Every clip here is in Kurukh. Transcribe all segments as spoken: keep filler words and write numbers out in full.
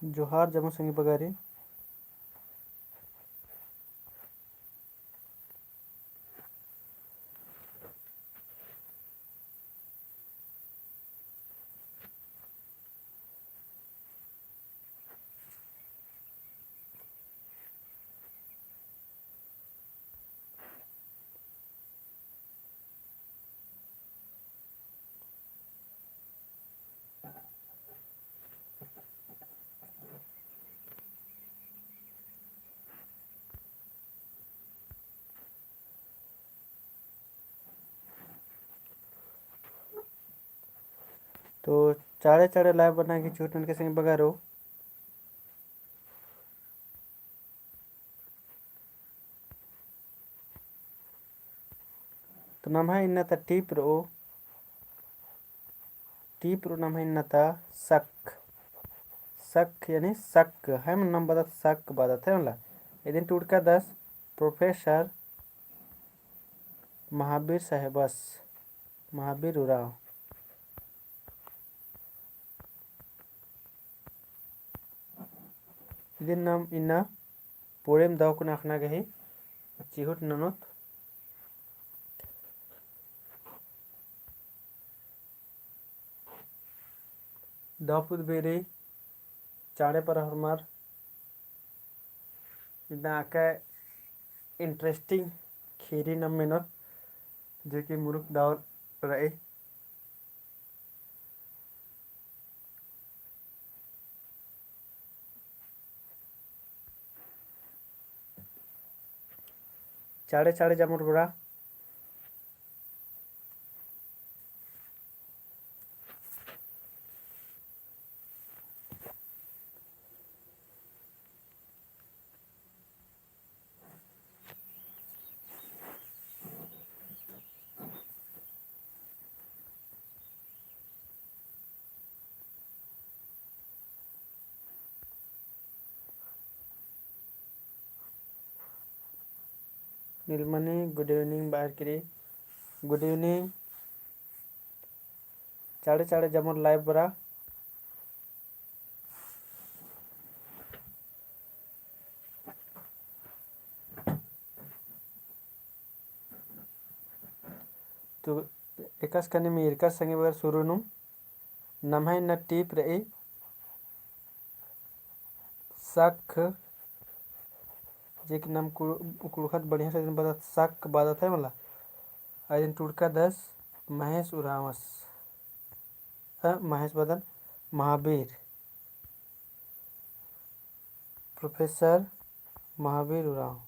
जोहार जम्मो संगी बगारी। तो चाड़े चाड़े live बना के छूट ननके संगी बगारो। तो नम्है इन्ना ता टीप रओ, टीप रओ नम्है इन्ना ता शक, शक यानी शक है, मन नाम बदत शक बदत है मला। इदिन टूड़का दस प्रोफेसर महावीर साहेबस, महावीर उराँव। इदिन नाम इन्ना पोड़ेम दव कुना अख़ना गही चिहुट ननोत। दव पुद बेरी चाड़े पर हरमार इदा आका interesting खेरी नम मेनोत, जे कि मुरुक दव रई। चाड़े चाड़े जमर बरा। नीलमणि, good evening बाहर किरी, good evening। चाड़े चाड़े जमर live बरा। तो एकासे कने मीरका संगे बगर सुरु नुम नम्है इन्ना टीप रई शक, जे कि नाम कु-, कुँड़ुख़त बढ़िया से दिन बदत शक बदत है मला। अदिन टूड़का दस महेश उराँवस, हाँ, महेश बदन महावीर। प्रोफेसर महावीर उराँव।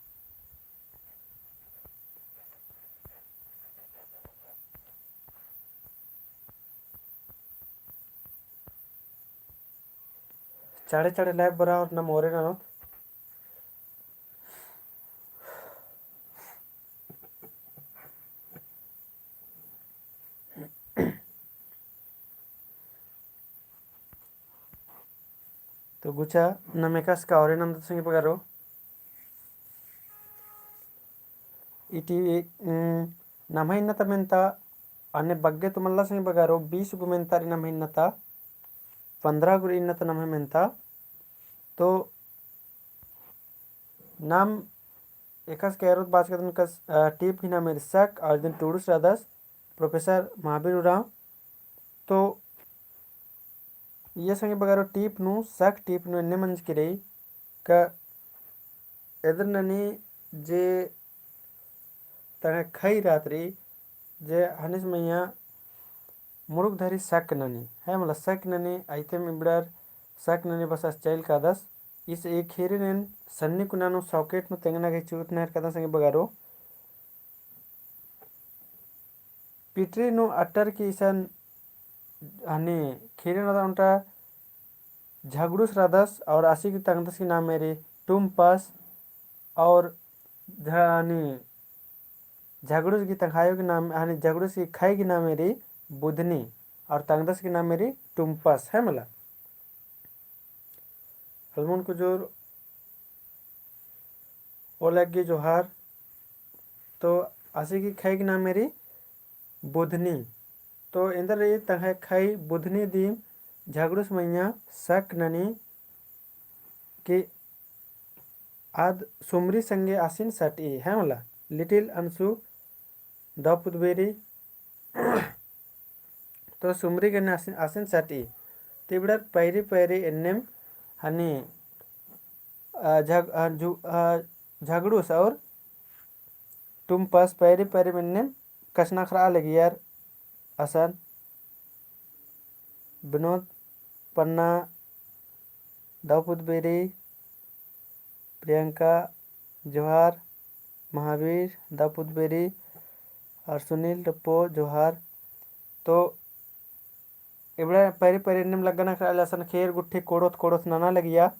चाड़े चाड़े live बरा और नम ओरे ननोत। तो गुचा नम एकासे का ओरे नन्दत संगी बगारो। इटी, उम, नम्है इन्ना ता मेन्ता अन्ने बग्गे तो मल्ला संगी बगारो, बीस गो मेन्ता रई नम्है इन्ना ता, पन्द्रह गो रई इन्ना ता नम्है मेन्ता। तो नाम एकासे का एरोत बाचकत उनका, अ, टीप गही नामे रई शक और इदिन टूड़ुस रअदस प्रोफेसर महावीर उराँव। तो इया संगी बगारो टीप नू, शक टीप नू एन्ने मंजकी रई का एदर ननी जे तंग्है खई रअदत रई, जे हनिस मइय्याँ मुरुक धरी शक ननी, है मला शक ननी, अइते इबड़र शक ननी बस आस चइल कादस। इस एक हेरिन एन सन्नी कुना नू socket नू तेंगना गही चिहुट नहर कादन संगी बगारो। पिटरी नू अट्टर की इसन हनी खेरी नू ओन्टा झगड़ुस रअदस और आसी की तंगदस की नामे रई टुम्पस और झ-, हनी झगड़ुस की तंग्हायो की नाम, हनी झगड़ुस की खई की नामे रई बुधनी और तंगदस की नामे रई टुम्पस है मला। हलमुन कुजूर ओलग्गी जोहार। तो आसी की खई की नामे रई बुधनी। तो एन्देर रई तंग्है खई बुधनी दिम झगड़ुस मइय्याँ शक ननी कि आद सुमरी संगे आसिन सटई, है मला, little अंशु दौ पुतबेरी। तो सुमरी गने आसिन, आसिन सटई। तो इबड़र पैरी पैरी एन्नेम हनी, अ, झग-, अ, जु-, अ, झगड़ूस और टुम्पस पैरी पैरी एन्नेम कछनखरआ लगियर। असन विनोद पन्ना, दौ पुतबेरी, प्रियंका जोहार, महावीर दौ पुतबेरी और सुनील टप्पो जोहार। तो इबड़ा पैरी पैरी एन्नेम लग्गा नखरआ लगी असन खेर गुट्ठी कोड़ोत कोड़ोत नना लगिया।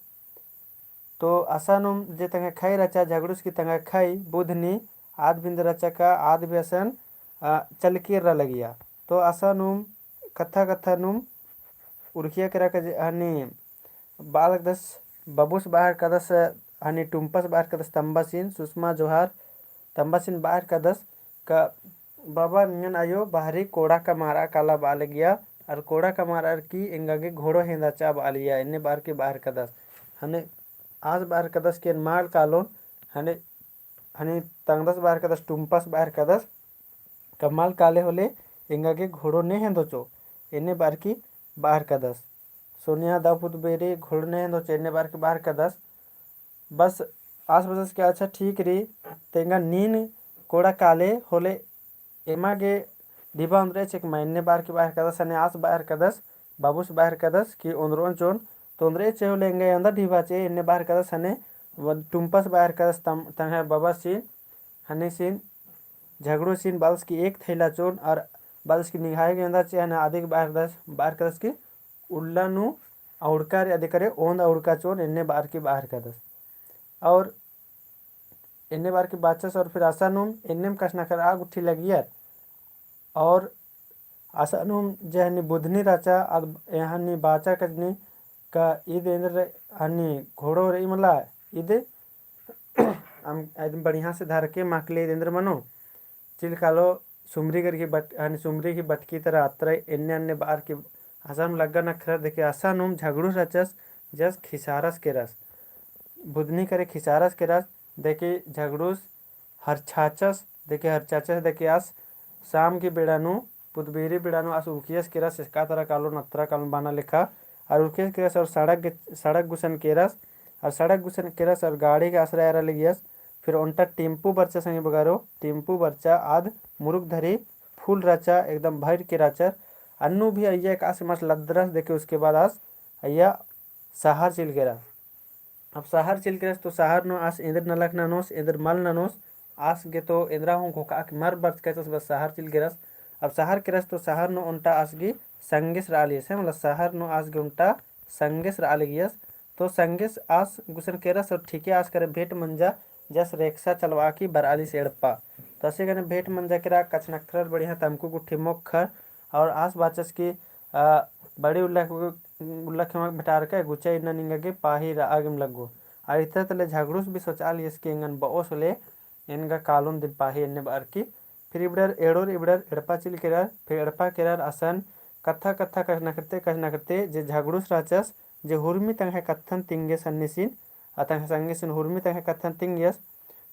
तो असानुम जे तंग्है खई रहचा झगड़ूस की तंग्है खई बुधनी आद बिंद रहचा का आद भी असन, अ, चलकी रआ लगिया। तो असानुम कत्था कत्था नुम उरखिया केरा का जे हनी बालक दस बबुस बाहर कदस, हनी टुम्पस बाहर कदस तम्बासिन, सुषमा जोहार, तम्बासिन बाहर कदस का बाबा नियन आयो बाहरी कोड़ा का मारा काला बआ लगिया, और कोड़ा का मारा की एंगा गे घोड़ो हेंदा चा बआ लगिया, एन्ने बार की बाहर कदस। हने आस बाहर कदस के माल कालोन, हने, हने तंगदस बाहर कदस, टुम्पस बाहर कदस, का माल काले होले एंगा गे घोड़ो ने हेंदो चो, एन्ने बार की बाहर कदस। सोनिया दौ पुतबेरी घोड़ो ने हेंदो चो, एन्ने बार की बाहर कदस। बस आस बदस के अच्छा ठीक रई, तेंगा नीन कोड़ा काले होले एमा गे ढिबा ओन्द्र'ए चेक मा एन्ने बार की बाहर कदस, हने आस बाहर कदस, बाबुस बाहर कदस कि ओन्द्र'ओन चोन, तो ओन्द्र'ए चे होले एंगा एवंदा ढिबा चे एन्ने बाहर कदस, हने टुम्पस बाहर कदस तम, तंग्है बबसिन, हनेसिन, झगड़ूसिन बालस की एक थैला चोन, और बालस की निंग्है गे एवंदा चे हने आदिक बाहर कदस, बाहर कदस की उल्ला नू अउड़का रई अदिकरे ओन्द अउड़का चोन एन्ने बार की बाहर कदस। और एन्ने बार की बाचस और फिर असानुम एन्नेम कछनखरआ गुट्ठी लगियर। और असानुम जे हनी बुधनी रहचा, अद हनी बाचा कजनी का ईद एन्देर हनी घोड़ो रई मला, ईद अम, एकदम बढ़िया से धर के माकले ईद एन्देर मनो। चिल कालो सुमरी गही बट-, हनी सुमरी गही बटकी तरा अत्रा एन्ने अन्ने बार की असानुम लग्गा नखरर। देखी असानुम झगड़ूस रहचस, जस खिसारस केरस। बुधनी करे खिसारस केरस, देखी झगड़ूस हरछाचस, देखी हरछाचस, देखी आस शाम की बेड़ा नू, पुतबेरी बेड़ा नू आस उकियस केरस, एसका तरा कालोन अत्रा कालोन बअना लेखा, और उकियस केरस और सड़क गे-, सड़क गुसन केरस, और सड़क गुसन केरस और गाड़ी के आसरा एरा लगियस, फिर ओन्टा टेम्पू बरचा संगी बगारो, टेम्पू बरचा आद मुरुक धरी फुल रहचा, एकदम भर के रहचर। अन्नू भी अइय्या एकासे मस लद्दरस, देखी उसके बाद आस अइय्या सहर चिल केरस। अब सहर चिल केरस तो सहर नू आस एन्देर नलख ननोस, एन्देर मल ननोस, आस गे तो एन्दरा हूँ घोखा के मर बरचकस, बस सहर चिल केरस। अब सहर केरस तो सहर नू ओन्टा आस गही संगेस रआ लगियस, मतलब सहर नू आस गही ओन्टा संगेस रआ लगियस। तो संगेस आस गुसन केरस और ठीके आस करे भेंट मंजा जस रेक्सा चलबआ की बरआलिस एड़पा। तो असे गने भेंट मंजा केरा कछनखरर बढ़िया तमकू गुट्ठी मोक्खर और आस बाचस की, अ, बड़ी उल्ला, उल्ला खेमा भेंटारका गुचा इन्ना निंगा गे पाही रआ गेम लग्गो। और इत्ता तले झगड़ूस भी सोचआलियस की एंगन बओस होले एन गा कालोन दिम पाही एन्ने बार की। फिर इबड़र एड़ोर इबड़र एड़पा चिल केरर, फिर एड़पा केरर असन कत्था कत्था कछनखरते कछनखरते जे झगड़ूस रहचस, जे हुरमी तंग्है कत्थन तिंगेस हन्नीसिन, आ तंग्है संगेसिन हुरमी तंग्है कत्थन तिंगेस,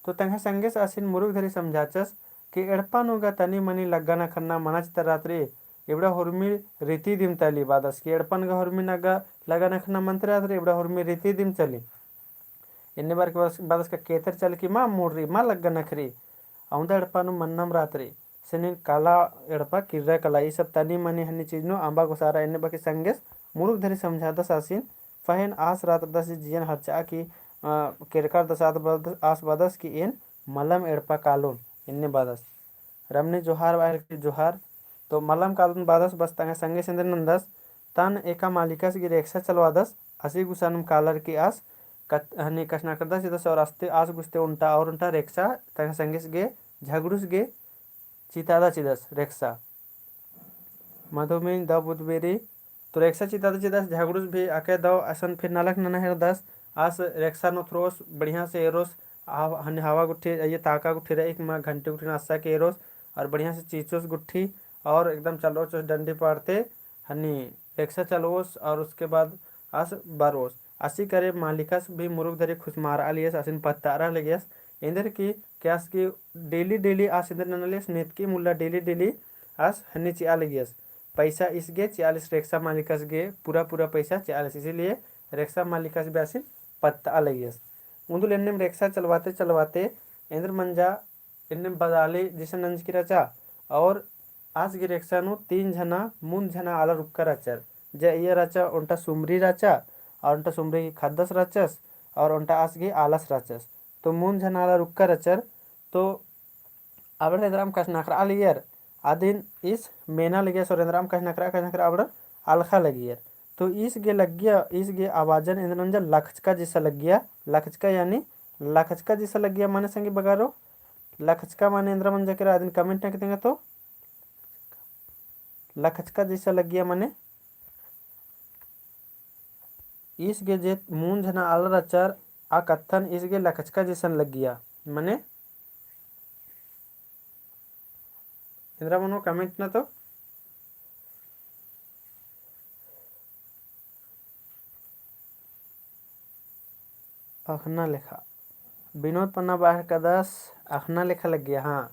तो तंग्है संगेस आसिन मुरुक धरी समझाचस कि एड़पा नू गा तनी मनी लग्गा नखरना मना चिता रात रई, इबड़ा हुरमी रीति दिम तली बादस कि एड़पन गा हुरमी नगा लग्गा नखरना मंत रात रई, इबड़ा हुरमी रीति दिम चली। एन्ने बार के बस, बदस का केतर चल की मा मुड़ रई, मा लग्गा नखरी। अवंदा एड़पा नू मन्नम रात रई। सेनिन काला एड़पा किर्रा काला, ई सब तनी मनी हन्नी चीज नू अम्बा गोसारा एन्ने बाकी संगेस मुरुक धरी समझादस आसिन। फहेन आस रात दस जियन हरचा की, अ, केरकार दस आत बद-, आस बदस की एन मलम एड़पा कालोन, एन्ने बदस। रमनी जोहार बाहर की जोहार। तो मलम कालोन बदस बस तंग्है संगेस एन्देर नन्दस। तन एका मालिकस गी रेक्सा चलवादस, असी गुसनुम कालर की आस कत-, हनी कछनखरदा चिदस और अस्ते आस गुस्ते ओन्टा और ओन्टा रेक्सा तंग्है संगेस गे झगड़ूस गे चितादा चिदस रेक्सा। मधुमिन दव बुधबेरी तो रेक्सा चितादा चिदस झगड़ूस भी अके दव असन फिर नलख नना हेरदस। आस रेक्सा नोथरोस बढ़िया से एरोस, हव-, हनी हवा गुट्ठी, ये ताका गुट्ठी रई, एक मा घंटी गुट्ठी नस्सा के एरोस और बढ़िया से चीचोस गुट्ठी और एकदम चलोस डंडी पाड़ते हनी रेक्सा चलोस और उसके बाद आस बरोस। आसी करे मालिकस भी मुरुख धरी खुसमारआ लगियस, आसिन पत्तारआ लगियस। एन्देर की, कि आस गे daily daily आस एन्देर नना लगियस, नेतकी मुल्ला daily daily आस हन्नी चिआ लगियस। पैसा ईस गे चिआ लगियस, रेक्सा मालिकस गे पूरा पूरा पैसा चिआ लगियस। इसीलिए रेक्सा मालिकस भी आसिन पत्ताआ लगियस। उन्दुल एन्नेम रेक्सा चलवाते चलवाते एन्देर मंजा एन्ने बदाली जैसे नंजकी रहचा, और आस गे रेक्सा नू तीन झना, मूंद झना आलर उक्का रहचर। जे इया रहचा, ओन्टा सुमरी रहचा, और ओन्टा सुमरी की खद्दस रहचस, और ओन्टा आस गे आलस रहचस। तो मूंद झना आलर उक्का रहचर, तो अबड़ा एन्दराम कछनखरआ लगियर, अदिन ईस मेना लगियस और एन्दराम कछनखरआ, कछनखरआ अबड़ा अलखा लगियर। तो ईस गे लग्गिया, ईस गे आवाजन एन्देर नंजा लखचका जैसा लग्गिया, लखचका यानी लखचका जैसा लग्गिया माने संगी बगारो, लखचका माने एन्दरा मंजा केरा, अदिन comment नना के तेंगा तो। लखचका जैसा लग्गिया माने ईस गे जे मूंद झना आलर रहचर, आ कत्थन ईस गे लखचका जैसन लग्गिया। माने एन्दरा मनो comment नना तो। अखना लेखा। विनोद पन्ना बअर कादस अखना लेखा लग्गिया, हाँ।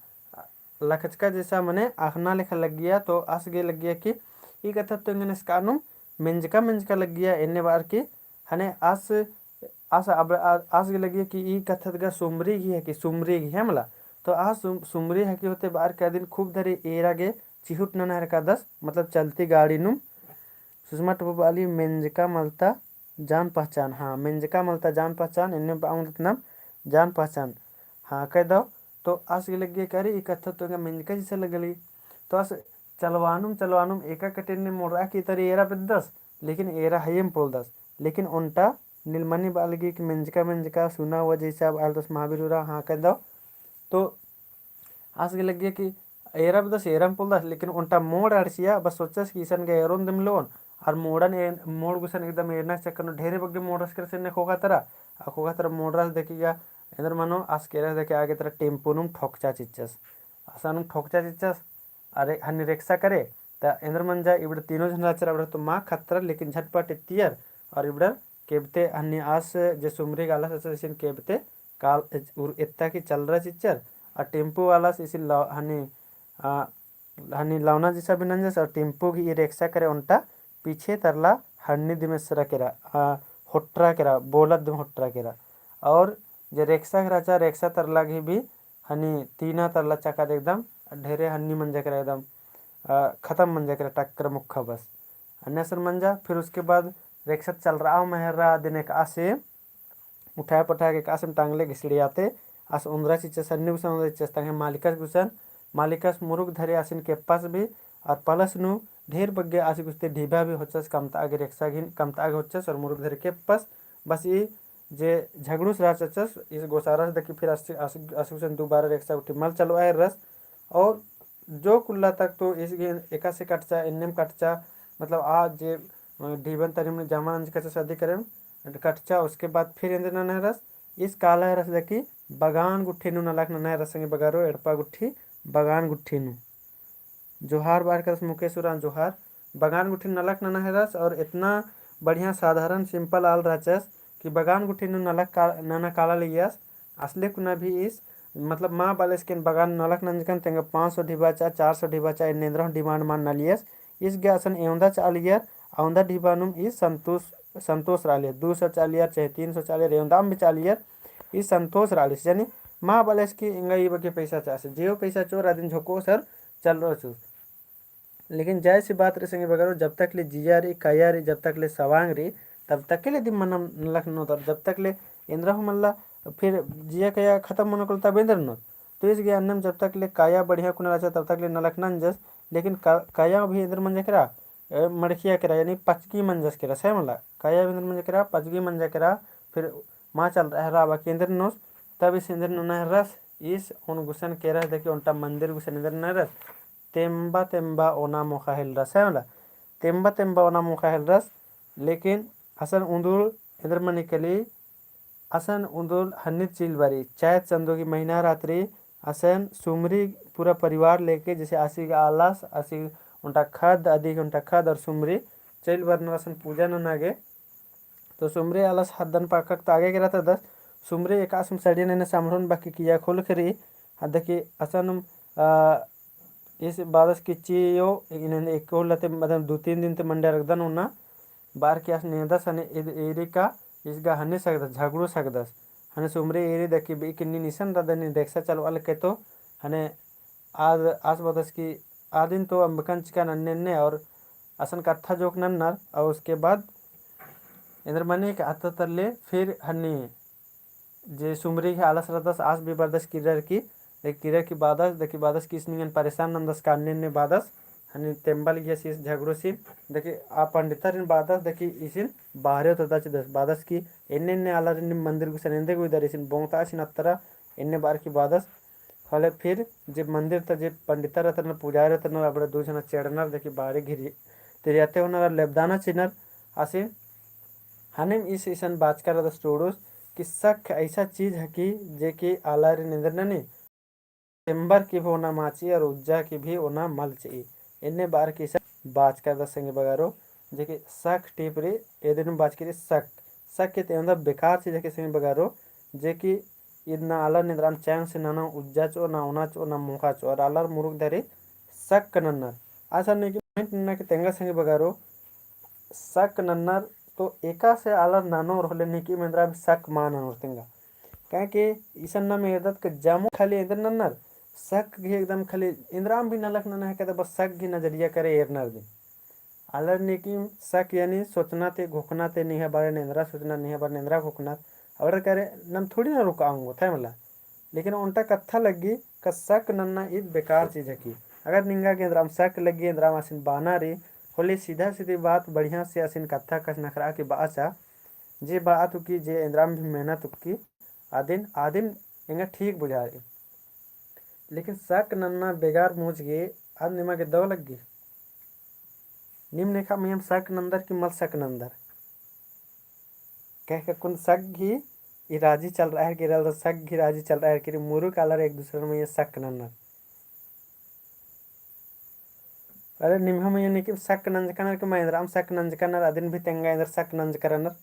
लखचका जैसा मने अखना लेखा लग्गिया, तो आस गे लग्गिया कि ई कत्था तो एंगन एसकानुम मेंजका मेंजका लग्गिया, एन्ने बअर की हने आस, आस अब, आ-, आस गे लग्गिया कि ई कत्था गा सुमरी गही है कि सुमरी गही है मला। तो आस सुम-, सुमरी है कि होते बअर की अदिन खूब धरी एरा गे चिहुट नना हेर कादस, मतलब चलती गाड़ी नुम। सुषमा टुपु बअली मेंजका मलता जान पहचान, हाँ, मेंजका मलता जान पहचान, एन्ने बअदत नाम जान पहचान। हाँ, कह दो, तो आस गे लग्गिया कि अरे, ई कत्था तो एंगा मेंजका जैसा लगली। तो आस चलवानुम, चलवानुम एका कटेन ने मोड़रआ की तरी एरा बेद्दस, लेकिन एरा हइयम पोलदस। लेकिन ओन्टा नीलमणि बआ लगी कि मेंजका, मेंजका, सुना हुआ जैसा, अब आलदस महावीर उराँव, हाँ, कह दो। तो आस गे लग्गिया कि एरा बेद्दस, एरम पोलदस, लेकिन ओन्टा मोड़ अंड़सिया, बस सोचस कि इसन गे एरोन दिम लोन, और मोड़न ए-, मोड़ गुसन एकदम एरना चक्कर नू ढेरे बग्गे मोड़रस केरस एन्ने खोखा तरा, आ खोखा तरा मोड़रस देखिया, एन्देर मनो आस केरस देखिया आगे तरा टेम्पो नुम ठोकचा चिच्चस। असानुम ठोकचा चिच्चस, अरे हन्नी रेक्सा करे, त एन्देर मंजा इबड़ा तीनों झन रहचर, अबड़ा तो मा खतरा, लेकिन झटपट एत्तियर, और इबड़ा केबते हन्नी आस जे सुमरी गा आलस रहचस इसिन केबते काल उर एत्ता की चलरआ चिच्चर, और टेम्पो वालस इसिन लौ-, हन्नी, आ, हन्नी लौना जैसा भी नंजस, और टेम्पो गही ई रेक्सा करे ओन्टा पीछे तरला हन्नी दिम एसरा केरा, आ, होट्रा केरा, बोलत दिम होट्रा केरा। और जे रेक्सा गे रहचा, रेक्सा तरला गही भी हन्नी तीना तरला चका दे एकदम ढेरे हन्नी मंजा केरा एकदम, आ, खतम मंजा केरा टक्कर मुक्खा बस। अन्ने असन मंजा, फिर उसके बाद रेक्सा चलरआ महरा दिन एकासे उठाए पठाए के एकासेम टांगले घिसड़ियाते आस ओन्द्रा चिच्चस, हन्नी गुसन ओन्द्रा चिच्चस, तंग्है मालिकस गुसन, मालिकस मुरुख धरे आसिन केप्पस भी, और पलस नू ढेर बग्गे आसी गुस्ते ढिबा भी होचस, कमतआ गे रेक्सा घिन, कमतआ गे होचस और मुरुख धरे केप्पस। बस ई जे झगड़ुस रहचस, इस गोसारस दकी फिर आसी, आसी, आसी गुसन दुबारा रेक्सा गुट्ठी मल चलवाए रस। और जो कुल्ला तक तो इस गे एकासे कटचा, एन्नेम कटचा, मतलब आ जे, अ, ढिबन तरिम जमा नंजका चा शादी करेम कटचा, उसके बाद फिर एन्देर नना हेरस, इस काला हेरस दकी बगान गुट्ठी नू नलख नना हेरस संगी बगारो, एड़पा गुट्ठी, बगान गुट्ठी नू। जोहार बअर कादस मुकेश उराँव जोहार। बगान गुट्ठी नू नलख नना हेरस और इतना बढ़िया साधारण simple आल रहचस कि बगान गुट्ठी नू नलख का-, नना काला लगियस। असले कुना भी इस, मतलब मा बअलस कि एन बगान नलख नंजकन तेंगा पाँच सौ ढिबा चा, चार सौ ढिबा चा, एन्ने एन्दरा हूँ demand मान नलियस। इस गे असन एवंदा चालियर, अवंदा ढिबा नुम इस संतोष, संतोष रआलियर। दू सौ चालियर, चाहे तीन सौ चालियर, एवंदाम भी चालियर, इस संतोष रआलिस। यानी मा बअलस कि एंगा ई बग्गे पैसा चासे, जेव पैसा चोर अदिन झोंकोस और चलरओ चूस। लेकिन जायसी बात रई संगी बगरो, जब तक ले जिया रई, काया रई, जब तक ले सवांग रई, तब तक ले दिम मनम नलख ननोत। जब तक ले एन्दरा हूँ मल्ला, फिर जिया काया खतम मनो कल तब एन्दरा ननोत। तो इस गे अन्नेम जब तक ले काया बढ़िया कुना रहचा, तब तक ले नलख नंजस। लेकिन का-, काया भी एन्दरा मंजा केरा, ए, मड़खिया केरा, यानी पचगी मंजस केरा, सही मला। काया भी एन्दरा मंजा केरा, पचगी मंजा केरा, फिर मा चलरआ हेरा बाकी एन्दरा ननोस, तब इस एन्दरा नना हेरस, इस ओन गुसन केरस, देखी ओन्टा मंदिर गुसन एन्दरा नना हेरस, तेम्बा तेम्बा ओना मोखा हेलरस, है मला? तेम्बा तेम्बा ओना मोखा हेलरस। लेकिन असन उन्दुल एन्दरा मनी कली, असन उन्दुल हन्नी चिल बरई, चैत चंदो की महीना रहत रई, असन सुमरी पूरा परिवार लेके जैसे आसी गा आलस, आसी ओन्टा खद, अदी ओन्टा खद और सुमरी चइल बरनर असन पूजा नना गे। तो सुमरी आलस हद्दन पाकक तागे केरा तदस, सुमरी एकासे सड़ियन एन्ने समरन बाकी किया खोल करी, हद्दकी असनम, आ, इस बादस किच्ची यो, इन्हें एक होला ते, मतलब, दो तीन दिन ते मंडे रगदन ओना, बार की आस नेदस हने इद एरी का, इसगा हने सकदस, झगड़ो सकदस। हने सुमरी एरी दकी बी किन्नी निसन रदन नी डेक्सा चलवा लके तो, हने आद आस बदस की आदिन तो अम्बकन चिका नन्ने ने और असन कत्था जोक नन्नर और उसके बाद एन्देर मनी के अत्ता तल्ले फिर हन्नी जे सुमरी के आलस रदस आस भी बरदस किर्रर की, दे किर्रर की बादस, दे की बादस की इसनिंगन परेशान नन्दस का अन्ने अन्ने बादस, हन्नी तेम्बल गिया सीस झगड़ो सीन, दे की आ पंडितारिन बादस, दे की इसिन बाहरे उतरदा चिदस, बादस की एन्ने एन्ने आलारिन मंदिर गुसन एन्देर गुइदर इसिन बोंगता सिन अत्तरा, एन्ने बार की बादस, होले फिर जे मंदिर ता जे पंडिता रहतनर, पुजारी रहतनर, अबड़ा दू जना चेड़नर, दे की बाड़ी घिरी, तिरियाते होनर लेबदाना चिनर, आसे हनेम इस इसन बाचका रदस टूड़ुस कि शक ऐसा चीज है कि जे कि आलारिन एन्देर ननी, तेम्बर की भी ओना माची और उज्जा की भी ओना मल चिई। एन्ने बार की इसन बाचका रदस संगी बगारो, जे कि शक टीप री, एदिन बाचकी री शक। शक के तेंदा बेकार चीज है कि संगी बगारो, जे कि इद ना आलर निंद्राम चैन से नना उज्जा चिओ, ना ओना चिओ, ना मोखा चिओ, और आलर मुरुक धरी शक नन्नर। आसा ने कि point नन्ना कि तेंगा संगी बगारो शक नन्नर तो एकासे आलर ननोर होले निकी मेंद्रा भी शक मा ननोर तेंगा। काहे कि इसन नाम एरदत के जमो खाली एन्देर नन्नर शक घी एकदम खाली एन्देराम भी नलख नना है कहते बस शक घी नजरिया करे एरनर दिन। आलर निकिम शक यानी सोचना ते घोखना ते निंग्है बारे एन्देरा सोचना निंग्है बारे एन्देरा घोखना। अबड़र करे नम थोड़ी ना रुका आऊंगो था मला। लेकिन ओन्टा कत्था लग्गी का शक नन्ना ईद बेकार चीज है कि अगर निंगा गे एन्देराम शक लग्गी एन्देराम आसिन बाना री होले सीधा सीधी बात बढ़िया से आसिन कत्था कछनखरआ की बाचा। जे बात उकी जे एन्देराम भी मेहनत उकी आदिन आदिन एंगा ठीक बुझारी। लेकिन शक नन्ना बेगार मुझ गे आद निमा गे दव लग्गी। निम नेखा मइयम शक नन्दर कि मल शक नन्दर। कह के कुन शक घी ई राजी चलरआ है कि रल शक घी राजी चलरआ है कि मुरुक आलर एक दूसरे मइयम शक नन्नर। अरे निम्है मइयम निकिम शक नंजकनर कि मा एन्देराम शक नंजकनर अदिन भी तेंगा एन्देर शक नंजकरनर।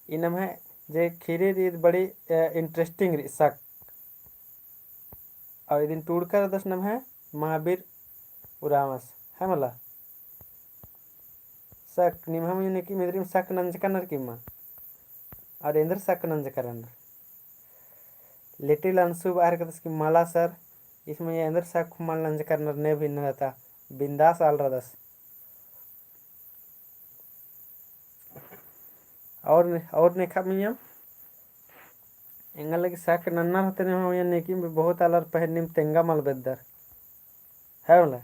ई नम्है जे खीरी री ईद बड़ी, अ, interesting री शक। और इदिन टूड़कर दस नम्है महावीर उराँवस है मला। शक निम्है मइयम निकिम एन्देरिम शक नंजकनर कि मा। और एन्देर शक नंजकरनर। Little अंशु बअर कदस कि मला sir, इसमें ये एन्देर शक मल नंजकरनर ने भी नलता, बिंदास आलरदस। और ने-, और नेखा मइयम, एंगा लगी शक नन्नर होते ने हो, या नेकिम भी बहुत आलर पहले निम तेंगा मल बेद्दर। है मला?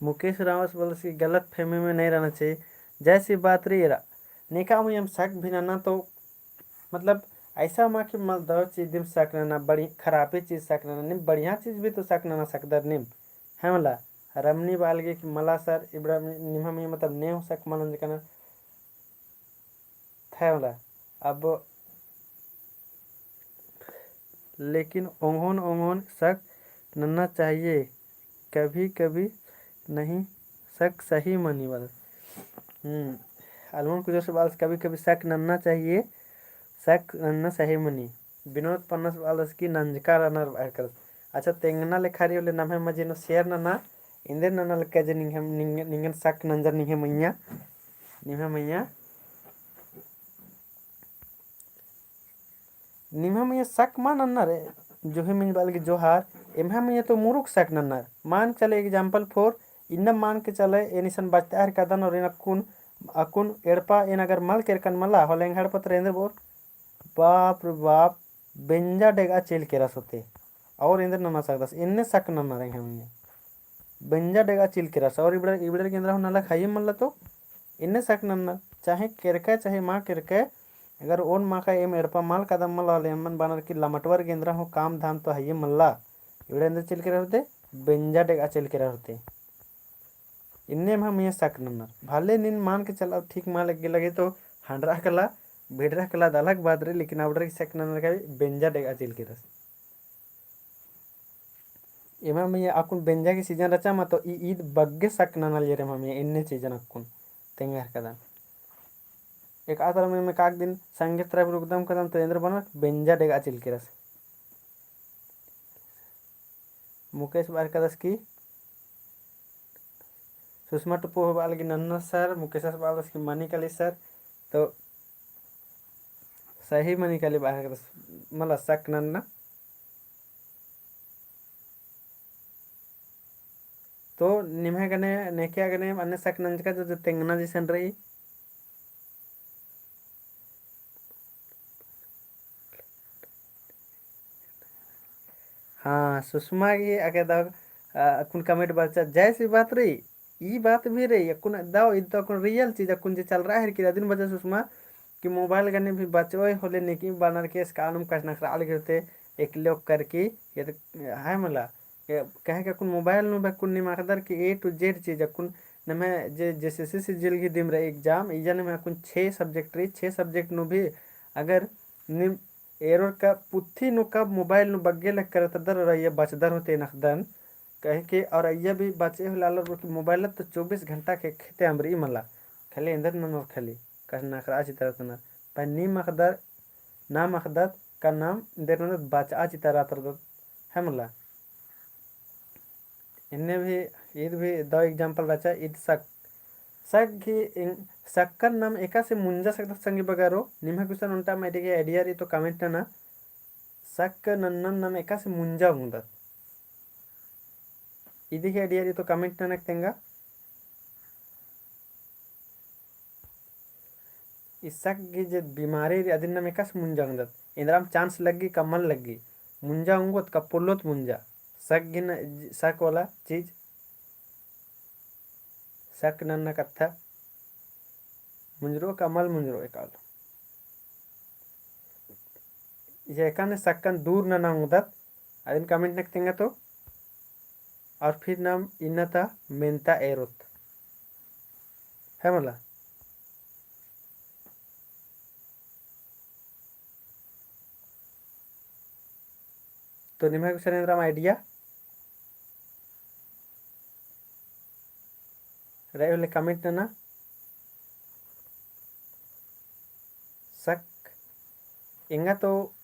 मुकेश रावस बोलस कि गलत फहमी में नहीं रहना चाहिए। जैसी बात रही रा, नेका मइयम शक भी नन्ना तो, मतलब, ऐसा मा कि मल दव चीज दिम शक नन्ना, बड़ी खराबी चीज शक नन्ना, निम बढ़िया चीज भी तो शक नन्ना सकदर निम। है मला, रमनी बालगे कि मला sir, इबड़ा निम्है मइयम मतलब ने हो शक मल नंजकनर। है मला, अब लेकिन ओंगोन ओंगोन शक नन्ना चाहिए, कभी कभी नहीं शक सही मनी बल। हम्म, अलमन कुछ से बालस कभी कभी शक नन्ना चाहिए, शक नन्ना सही मनी। विनोद पन्नस बालस की नंजका रनर बअर करस। अच्छा, तेंगना लेखा रई होले नम्है मझी नू share नना, एन्देर नना लक्का जे निंग्है, निंग-, निंगन शक नंजर निंग्है मइय्याँ, निंग्है मइय्याँ। निम्है मइय्याँ शक मा नन्नर, जोहे मिंज बालगे जोहार, एम्है मइय्याँ तो मुरुक शक नन्नर। मान के चले example for, इन्ना मान के चले, एन इसन बचता हर कदन और एन अक्कुन, अक्कुन एड़पा एन अगर मल केरकन मला, होले एंग्है एड़पा तरा एन्देर बओर, बाप रे बाप, बेंजा डेगआ चेल केरस होते। और एन्देर नना सकदस, एन्ने शक नन्नर एंग्है मइय्याँ। बेंजा डेगआ चेल केरस, और इबड़र, इबड़र गे एन्देर हूँ नलख हइये मल्ला तो, एन्ने शक नन्नर, चाहे केरकय, चाहे मा केरकय, अगर ओन माख़ा एम एड़पा मल कादम मला होले, एमन बानर कि लमटवर गे एन्देर हूँ काम धाम तो हइये मल्ला, इबड़र एन्देर चेल केरर होते, बेंजा डेगआ चेल केरर होते। इन्ने एम्है मइय्याँ शक नन्नर। भले नीन मान के चला ठीक मा लग्गे लगे तो हंडरा कला, भिड़रा कला दलक बात रई, लेकिन अबड़र गे शक नन्नर का बेंजा डेगआ चेल केरस। एमा मइय्याँ अक्कुन बेंजा की season रहचा मा तो ई ईद बग्गे शक ननालियर एमा मइय्याँ एन्ने चीजन अक्कुन तेंगा हेरकदन। एका तरा मइय्याँ काकदिन संगे तरा भी रुकदम कदन तो एन्देर बअनर बेंजा डेगा चिलकिरस। मुकेश बअर कदस की सुषमा टुप्पो बआलगी नन्ना sir, मुकेशस बआलस की मनी काली sir, तो सही मनी काली बअर कदस मला शक नन्ना। तो निम्है गने नेखिया गने अन्ने शक नंजका जो, जो तेंगना जैसन रई। हाँ, सुषमा की अके दव, अ, अक्कुन comment बरचा, जैसी बात रई, ई बात भी रई, अक्कुन दव, ईद तो अक्कुन real चीज, अक्कुन जे चल रहा है कि अदिन बचा सुषमा कि mobile गने भी बचोय होले नेकी बअनर के scam कछनखरआ लगी होते, एकले ओक्कर की, ये तो है मला, ये कहे कि अक्कुन mobile नू भी अक्कुन नीम अख़दर कि A to Z चीज अक्कुन नम्है जे JSSC CG लगी दिम रई exam, इजा नम्है अक्कुन छे subject रई, छे subject नू भी अगर नीम एरोर का पुथी नू कब mobile नू बग्गे लग करतदर और अइया बचदर होते नखदन, कहे के और अइया भी बचे हो लालर कि mobile तो चौबीस घंटा के खेते अमरी मला, खाली एन्देर ननोर खाली, कछनखरआ चितरतनर, पर नीम अख़दर, नाम अख़दत का नाम एन्देर ननोर बचआ चितरतदत, है मला। एन्ने भी, ईद भी दव example रहचा, ईद शक। शक ही इन-, शक्कन नाम एकासे मुंजा सकदत संगी बगरो, निम्है कुसन ओन्टा मा एडिगे idea रई तो comment नना। शक नन्नन नाम एकासे मुंजा ओंगदत। इदिगे idea रई तो comment नना तेंगा। ई शक गही जे बीमारी रई, अदिन नाम एकासे मुंजा ओंगदत। एन्दराम chance लग्गी का मल लग्गी। मुंजा ओंगोत का पोल्लोत मुंजा। शक गही न-, शक वाला चीज। शक नन्ना कत्था। मुंजरो का मल मुंजरो एकाल। जे एकाने शक्कन दूर नना ओंगदत, अदिन comment नक तेंगा तो। और फिर नाम इन्ना ता मेन्ता एरोत। है मला। तो निम्है कुसन एन्दराम idea रई होले comment नना। शक एंगा तो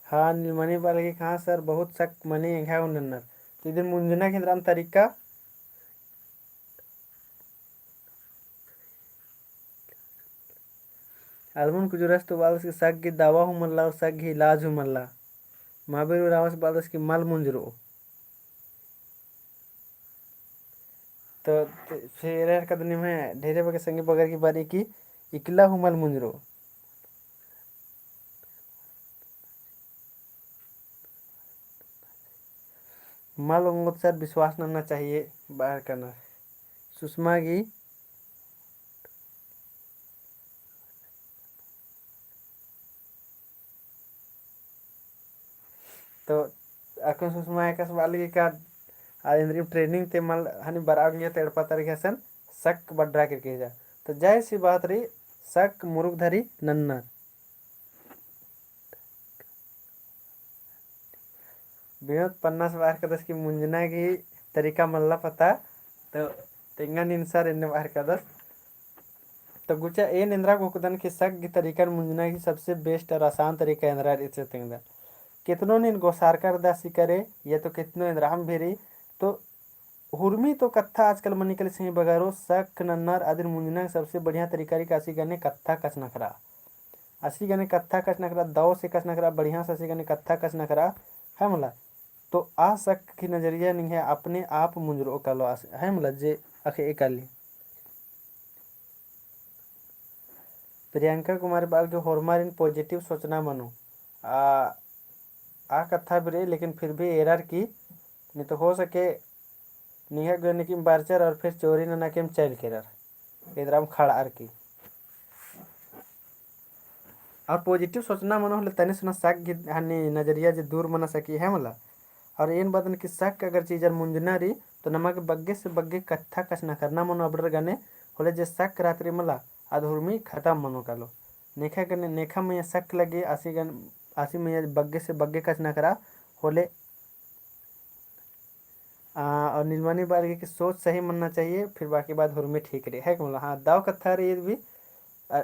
हाँ, नीलमणि बअलगी, हाँ sir, बहुत शक मनी एंग्है हूँ नन्नर। तो इदिन मुंजना गे एन्दराम तरीका। अलमुन कुजूरस तो बअलस कि शक गही दवा हूँ मल्ला और शक गही इलाज हूँ मल्ला। महावीर उराँवस बअलस कि मल मुंजरो। तो, तो फिर एरा कदनी में ढेरे बग्गे संगी बगर की बारी की इकला हूँ मल मुंजरो। मल ओंगोत sir विश्वास नन्ना चाहिए बाहर करना। सुषमा गही तो अक्कुन सुषमा एकासे बअलगी का आ एन्दरिम training ते मल हनी बरआ ओंगिया तो एड़पा तरीका सन शक बढ़रा केरके जा। तो जैसी बात रई शक मुरुक धरी नन्नर। विनोद पन्नास बअर कदस कि मुंजना गही तरीका मल्ला पता, तो तेंगा नीन sir एन्ने बअर कदस। तो गुचा एन एन्दरा कोकदन कि शक गही तरीका मुंजना गही सबसे best और आसान तरीका एन्दरा रई इसे तेंगदन। केतनो नीन गोसारकर दासी करे, या तो केतनो एन्दराम भेरी, तो हुरमी तो कत्था आजकल मनी कली सही बगारो, शक नन्नर अदिन मुंजना गही सबसे बढ़िया तरीका रई कि आसी गने कत्था कछनखरआ। आसी गने कत्था कछनखरआ, दव से कछनखरआ, बढ़िया से आसी गने कत्था कछनखरआ, है मला। तो आ शक गही नजरिया निंग्है अपने आप मुंजरो कालो आस-, है मला जे अखे एकाली। प्रियंका कुमारी बअलगी होरमारिन positive सोचना मनो। आ, आ कत्था भी रई, लेकिन फिर भी एरर की, नहीं तो हो सके निंग्है गने किम बरचर और फिर चोरी नना किम चइल केरर। एन्दराम खड़ार की। और positive सोचना मनो होले तनी सुना शक गही हनी नजरिया जे दूर मना सकी है मला। और एन बअदन कि शक अगर चीजर मुंजना रई, तो नमा गे बग्गे से बग्गे कत्था कछनखरना मनो अबड़र गने होले जे शक रहत रई मला, अद हुरमी खतम मनो कालो। नेखा गने, नेखा मइय्याँ शक लग्गी, आसी गने, आसी मइय्याँ बग्गे से बग्गे कछनखरआ होले। आ, और नीलमणि बआ लगी कि सोच सही मनना चाहिए, फिर बाकी बात हुरमी ठीक रई, है कि मतलब? हाँ, दव कत्था रई ईद भी। आ,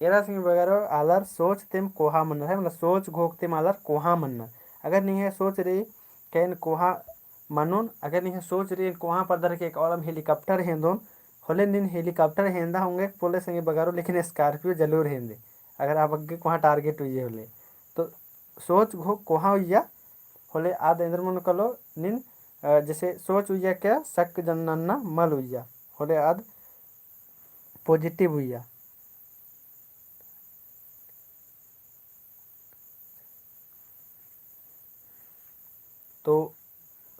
एरा संगी बगरो आलर सोच तेम कोहा मनर, है मतलब? सोच घोख तेम आलर कोहा मनर। अगर निंग्है सोच रई कि एन कोहा मनोन, अगर निंग्है सोच रई एन कोहा पद्दा रई कि एक ओलम helicopter हेंदोन, होले नीन helicopter हेंदा ओंगे पोल्ले संगी बगरो, लेकिन Scorpio जरूर हेंदे। अगर आ बग्गे कोहा target उइये होले, तो सोच घोख कोहा उइया, होले आद एन्देर मनो कालो नीन, अ, जैसे सोच उइया का शक नन्ना मल उइया, होले आद positive उइया। तो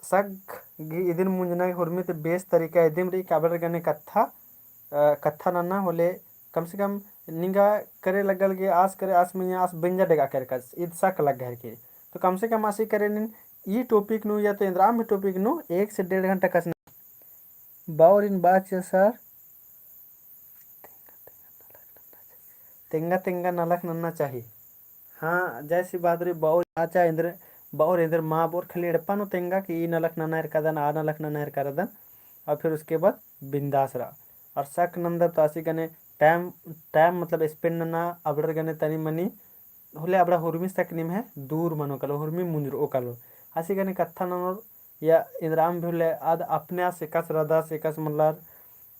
शक गही इदिन मुंजना हुरमी ती बेस तरीका इदिम रई कि अबड़र गने कत्था, अ, कत्था नन्ना होले कम से कम निंगा करे लगल गे आस करे आस मइय्याँ आस बेंजा डेगा केरकस, ईद शक लग्गा हेरकी। तो कम से कम आसी करे नीन ई topic नू या तो एन्दराम ही topic नू एक से डेढ़ घंटा कछनखरआ। बओरिन बाच sir। तेंगा तेंगा नलख नन्ना चाही। हाँ, जैसी बात रई बओर आचा एन्देर, बओर एन्देर मा बओर खाली एड़पा नू तेंगा कि ई नलख नना हेरकादन, आ नलख नना हेरकादन, और फिर उसके बाद बिंदास रआ। और शक नन्दर तो आसी गने time, time मतलब spend नना, अबड़र गने तनी मनी होले अबड़ा हुरमी शक निम्है दूर मनो कालो, हुरमी मुंजरओ कालो। आसी गने कत्था ननोर या एन्दराम भी होले आद अपने आस एकासे रअदस, एकासे मल्लर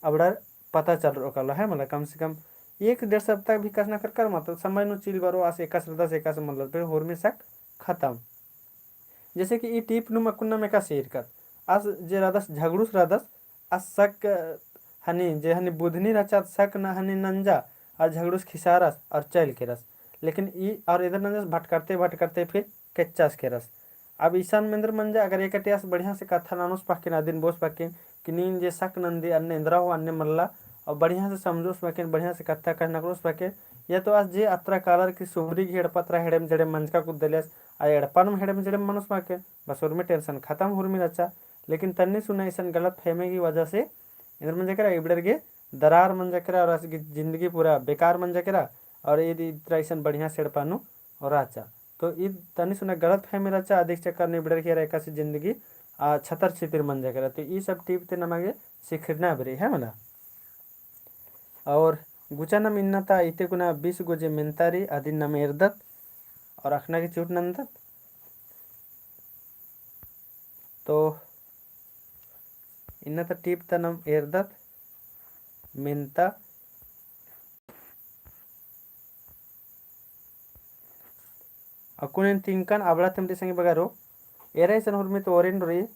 अबड़र पता चलरओ कालो, है मला? कम से कम एक डेढ़ सप्ताह भी कछनखरकर मतलब समय नू चिल बरओ आस एकासे रअदस, एकासे मल्लर, फिर हुरमी शक खतम। जैसे कि ई tip नू अक्कुन नाम एकासे ईरकत, आस जे रअदस झगड़ुस रअदस, आस शक हनी, जे हनी बुधनी रहचा शक न हनी नंजा, और झगड़ुस खिसारस और चल केरस। लेकिन ई और एन्देर नंजस भटकरते भटकरते फिर केच्चास केरस। अब इसन एन्देर मंजा अगर एकटियास बढ़िया से कत्था ननोस पहकिन, अदिन बओस पहकिन कि नीन जे शक नंदी अन्ने एन्दरा हो अन्ने मल्ला, और बढ़िया से समझोस पहकिन, बढ़िया से कत्था कछनखरओस पहकिन, या तो आस जे अत्रा कालर की सुमरी गही एड़पा तरा हेड़ेम जेड़ेम मंजका कुद्दलियस, आ एड़पा नम हेड़ेम जेड़ेम मनोस पहकिन, बस हुरमी tension खतम हुरमी रहचा। लेकिन तन्नी सुन्ना इसन गलतफहमी की वजह से एन्देर मंजा केरा, इबड़र गे दरार मंजा केरा और आस गही जिंदगी पूरा बेकार मंजा केरा। और ईद इतरा इसन बढ़िया से एड़पा नू रहचा। तो ईद तन्नी सुन्ना गलतफहमी रहचा, अदिक चक्कर नू इबड़र गे एकासे जिंदगी, आ, छतर छितिर मंजा केरा। तो ई सब tip ती नमा गे सिखरना बरई, है मला? और गुचा नम इन्ना ता इते कुना बीस गो जे मेन्ता रई, अदिन नम एरदत और अखना गे चूट नन्दत। तो इन्ना ता tip ता नम एरदत मेन्ता। अक्कुन एन तिंकन अबड़ा तेम ती संगी बगरो, एरा इसन हुरमी तो ओरिन रई,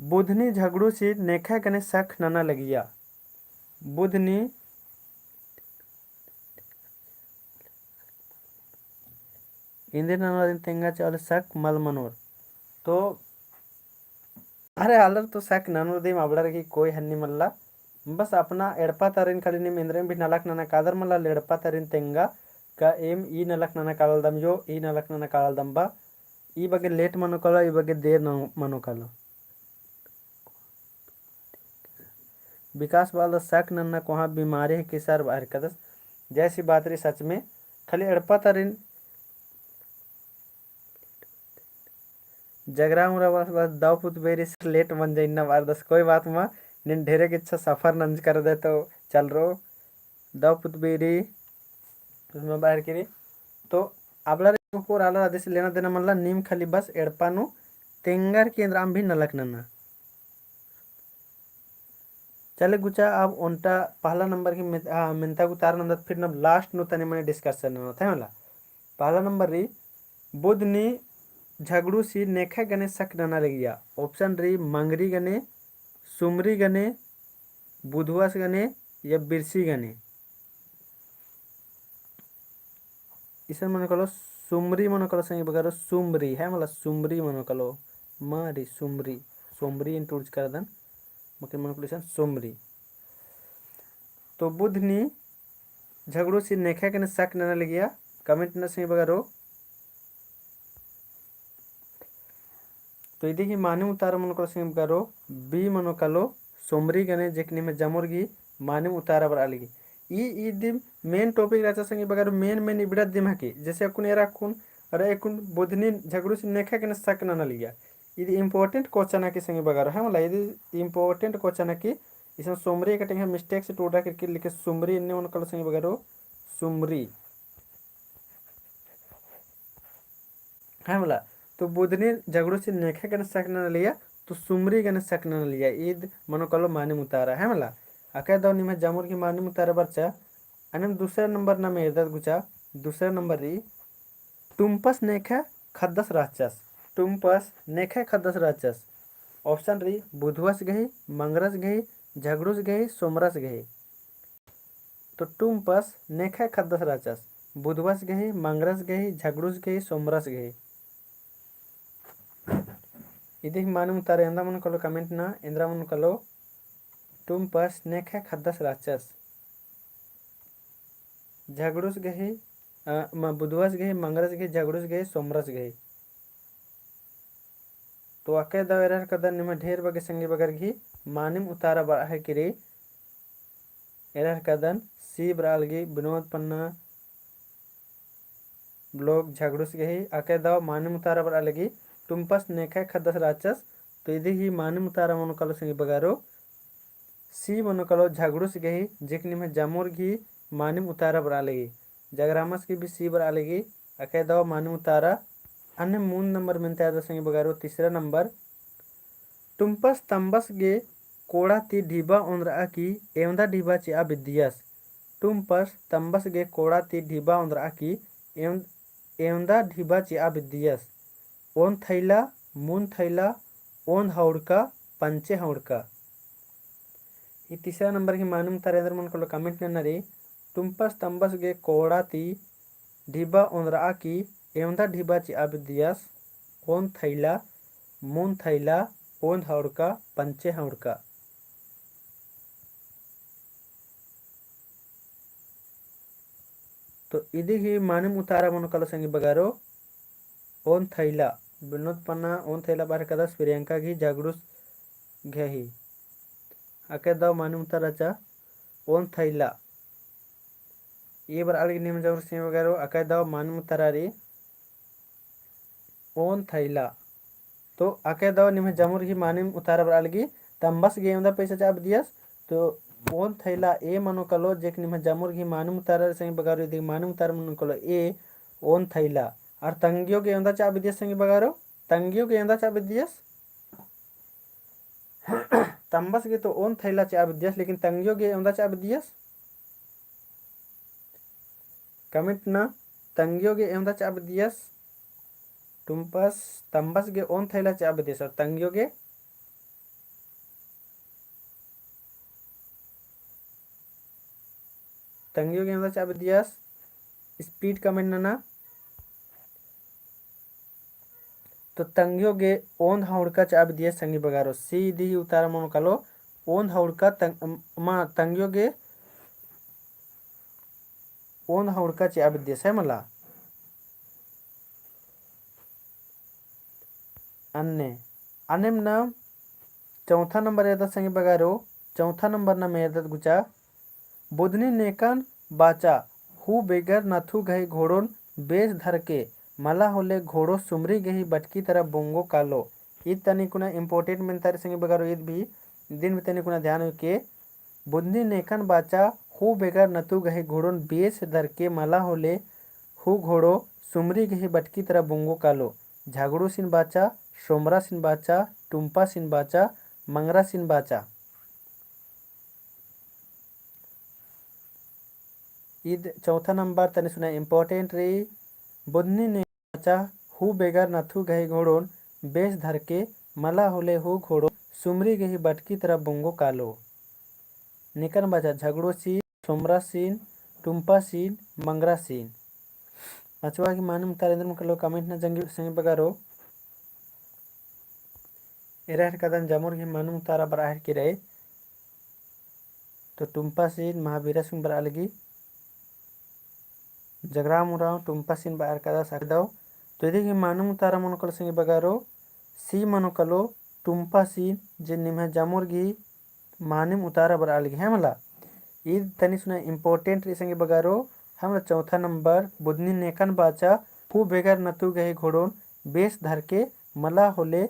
बुधनी झगड़ुसी नेखय गने शक नना लगिया। बुधनी इन्देर नना दिन तेंगा चावल शक मल मनोर। तो अरे आलर तो शक ननोर दिम अबड़र की कोई हन्नी मल्ला। बस अपना एड़पा तरिन खाली नीम एन्देरम भी नलख नना कादर मल्ला, एड़पा तरिन तेंगा का एम ई नलख नना कालदम यो, ई नलख नना कालदम बा। ई बग्गे late मनो कालो, ई बग्गे देर न-, मनो कालो। विकास बआलदस शक नन्ना कोहाँ बीमारी है कि sir बअर कदस। जैसी बात रई सच में, खाली एड़पा तरिन जगरा उमरा बस, बस दव पुत बेरी से late मंजा इन्ना बअर दस, कोई बात मा, नीन ढेरे गे अच्छा सफर नंजकर दे तो चलरओ। दव पुत बेरी, उसमें बाहर के रई। तो अबड़ा रे कोर आलर अदिस लेना देना मल्ला, नीम खाली बस एड़पा नू तेंगर की एन्देरम भी नलख नना। चले गुचा, अब ओन्टा पहला नंबर की मेन-, आ, मेन्ता गही उतारा नन्दत, फिर नम last नू तनी मनी discussion नन्दत है मला। पहला नंबर रई, बुधनी झगड़ुसी नेखय गने शक नना लगिया। Option रई, मंगरी गने, सुमरी गने, बुधुआस गने या बिरसी गने। इसन मनो कालो सुमरी, मनो कालो संगी बगरो सुमरी, है मला सुमरी मनो कालो, मारी सुमरी, सोमरी इन टूर्च करदन, मकिन मनो कालो इसन सुमरी। तो बुधनी झगड़ुसी नेखय गने शक नना लगिया, comment नना संगी बगरो। तो इदी ही मानिम उतारा मनो कालो संगी बगरो, B मनो कालो सोमरी गने, जेकनी में जमुर गही मानिम उतारा बरआ लगी। ई, ई दिम main topic रहचा संगी बगरो, main, main इबड़ा दिम हके। जैसे अक्कुन एरा अक्कुन, अरे अक्कुन बुधनी झगड़ूसिन नेखा गने शक नना लगिया। इद important question हके संगी बगरो, है मला, इद important question हके। इसन सोमरी कटिंग है, mistake से टोड़ा करके लिखे सुमरी, इन्ने मनो कालो संगी बगरो, सुमरी। है मला, तो बुधनी झगड़ूसिन नेखा गने शक नना लगिया, तो सुमरी गने शक नना लगिया, इद मनो कालो मानिम उतारा, है मला। अकय दव निम्है जमुर गही मानिम उतारा बरचा, अन्नेम दूसरा नंबर नाम एरदत गुचा, दूसरा नंबर रई, टुम्पस नेखा खद्दस रहचस, टुम्पस नेखा खद्दस रहचस। Option रई, बुधवस गही, मंगरस गही, झगड़ूस गही, सोमरस गही। तो टुम्पस नेखा खद्दस रहचस, बुधवस गही, मंगरस गही, झगड़ूस गही, सोमरस गही। इदी ही मानिम उतारा एवंदा मनो कालो comment नना, एवंदा मनो कालो टुम्पस नेखा खद्दस रहचस। झगड़ूस गही, अ, म-, बुधवस गही, मंगरस गही, झगड़ूस गही, सोमरस गही। तो अकय दव एरर कदन निम्है ढेर बग्गे संगी बगर गही मानिम उतारा बरआ लगी रई। एरर कदन C बरआ लगी, विनोद पन्ना vlog झगड़ूस गही। अकय दव मानिम उतारा बरआ लगी, टुम्पस नेखा खद्दस रहचस। तो इदी ही मानिम उतारा मनो कालो संगी बगरो, C मनो कालो झगड़ूस गही, जेक निम्है जमुर गही मानिम उतारा बरआ लगी। जगरामस गही भी C बरआ लगी। अकय दव मानिम उतारा। अन्ने मूंद नंबर मेन्ता एरदत संगी बगरो, तीसरा नंबर। टुम्पस तम्बस गे कोड़ा ती ढिबा ओन्द्रआ की एवंदा ढिबा चिआ बिद्दियस। टुम्पस तम्बस गे कोड़ा ती ढिबा ओन्द्रआ की एवं-, एवंदा ढिबा चिआ बिद्दियस। ओन थैला, मून थैला, ओन्द हौड़का, पंचे हौड़का। ई तीसरा नंबर गही मानिम उतारा एन्देर मनो कालो comment नना रई। टुम्पस तम्बस गे कोड़ा ती ढिबा ओन्द्रआ की एवंदा ढिबा चिआ बिद्दियस। ओन थैला, मून थैला, ओन्द हौड़का, पंचे हौड़का। तो इदी ही मानिम उतारा मनो कालो संगी बगरो, ओन थैला। विनोद पन्ना ओन थैला बअर कदस, प्रियंका गही झगड़ूस गही। अकय दव मानिम उतारा चा ओन थैला। ए बरआ लगी निम्है जमुर गही संगी बगरो, अकय दव मानिम उतारा रई ओन थैला। तो अकय दव निम्है जमुर गही मानिम उतारा बरआ लगी, तम्बस गे एवंदा पैसा चिआ बिद्दियस। तो ओन थैला A मनो कालो, जेक निम्है जमुर गही मानिम उतारा रई संगी बगरो, इदी मानिम उतारा मनो कालो A, ओन थैला। अरा तंग्यो गे एवंदा चिआ बिद्दियस संगी बगरो, तंग्यो गे एवंदा चिआ बिद्दियस। तम्बस गे तो ओन थैला चिआ बिद्दियस, लेकिन तंग्यो गे एवंदा चिआ बिद्दियस। Comment नना, तंग्यो गे एवंदा चिआ बिद्दियस। टुम्पस तम्बस गे ओन थैला चिआ बिद्दियस, अरा तंग्यो गे, तंग्यो गे एवंदा चिआ बिद्दियस। Speed comment नना। तो तंग्यो गे ओन्द हौड़का चिआ बिद्दियस संगी बगरो। C इदी ही उतारा मनो कालो, ओन्द हौड़का तंग-, मा तंग्यो गे, ओन्द हौड़का चिआ बिद्दियस है मला। अन्ने, अन्नेम नाम चौथा नंबर एरदत संगी बगरो, चौथा नंबर नाम एरदत गुचा, बुधनी नेकन बाचा, हूँ बेगर नथु गही घोड़ोन बेस धरके, मला होले घोड़ो सुमरी गही बटकी तरा बोंगो कालो। ईद तनी कुना important मेन्ता रई संगी बगरो, ईद भी दिन भी तनी कुना ध्यान होके। बुधनी नेकन बाचा, हूँ बेगर नथु गही घोड़ोन बेस धरके, मला होले हूँ घोड़ो सुमरी गही बटकी तरा बोंगो कालो। झगड़ूसिन बाचा, सोमरासिन बाचा, टुम्पासिन बाचा, मंगरासिन बाचा। ईद चौथा नंबर तनी सुना important रई। बुधनी ने बाचा, हूँ बेगर नथु गही घोड़ोन बेस धरके, मला होले हूँ घोड़ो सुमरी गही बटकी तरा बोंगो कालो। नेकन बाचा झगड़ूसिन, सोमरासिन, टुम्पासिन, मंगरासिन। पाँचवा गही मानिम उतारा एन्देर मनो कालो comment नना संगी बगरो। एरा हेलरकदन जमुर गही मानिम उतारा बरआ हेलरकी रई। तो टुम्पासिन महाबीरासिन बरआ लगी। जगराम उराँव टुम्पासिन बरआ हेलरकदस अकय दव। तो इदी गही मानिम उतारा मनो कालो संगी बगरो, C मनो कालो टुम्पासिन जे निम्है जमुर गही मानिम उतारा बरआ लगी है मला। ईद तनी सुना important रई संगी बगारो। हमला चौथा नंबर, बुधनी नेकन बाचा, हूँ बेगर नतु गही घोड़ोन बेस धरके मला होले,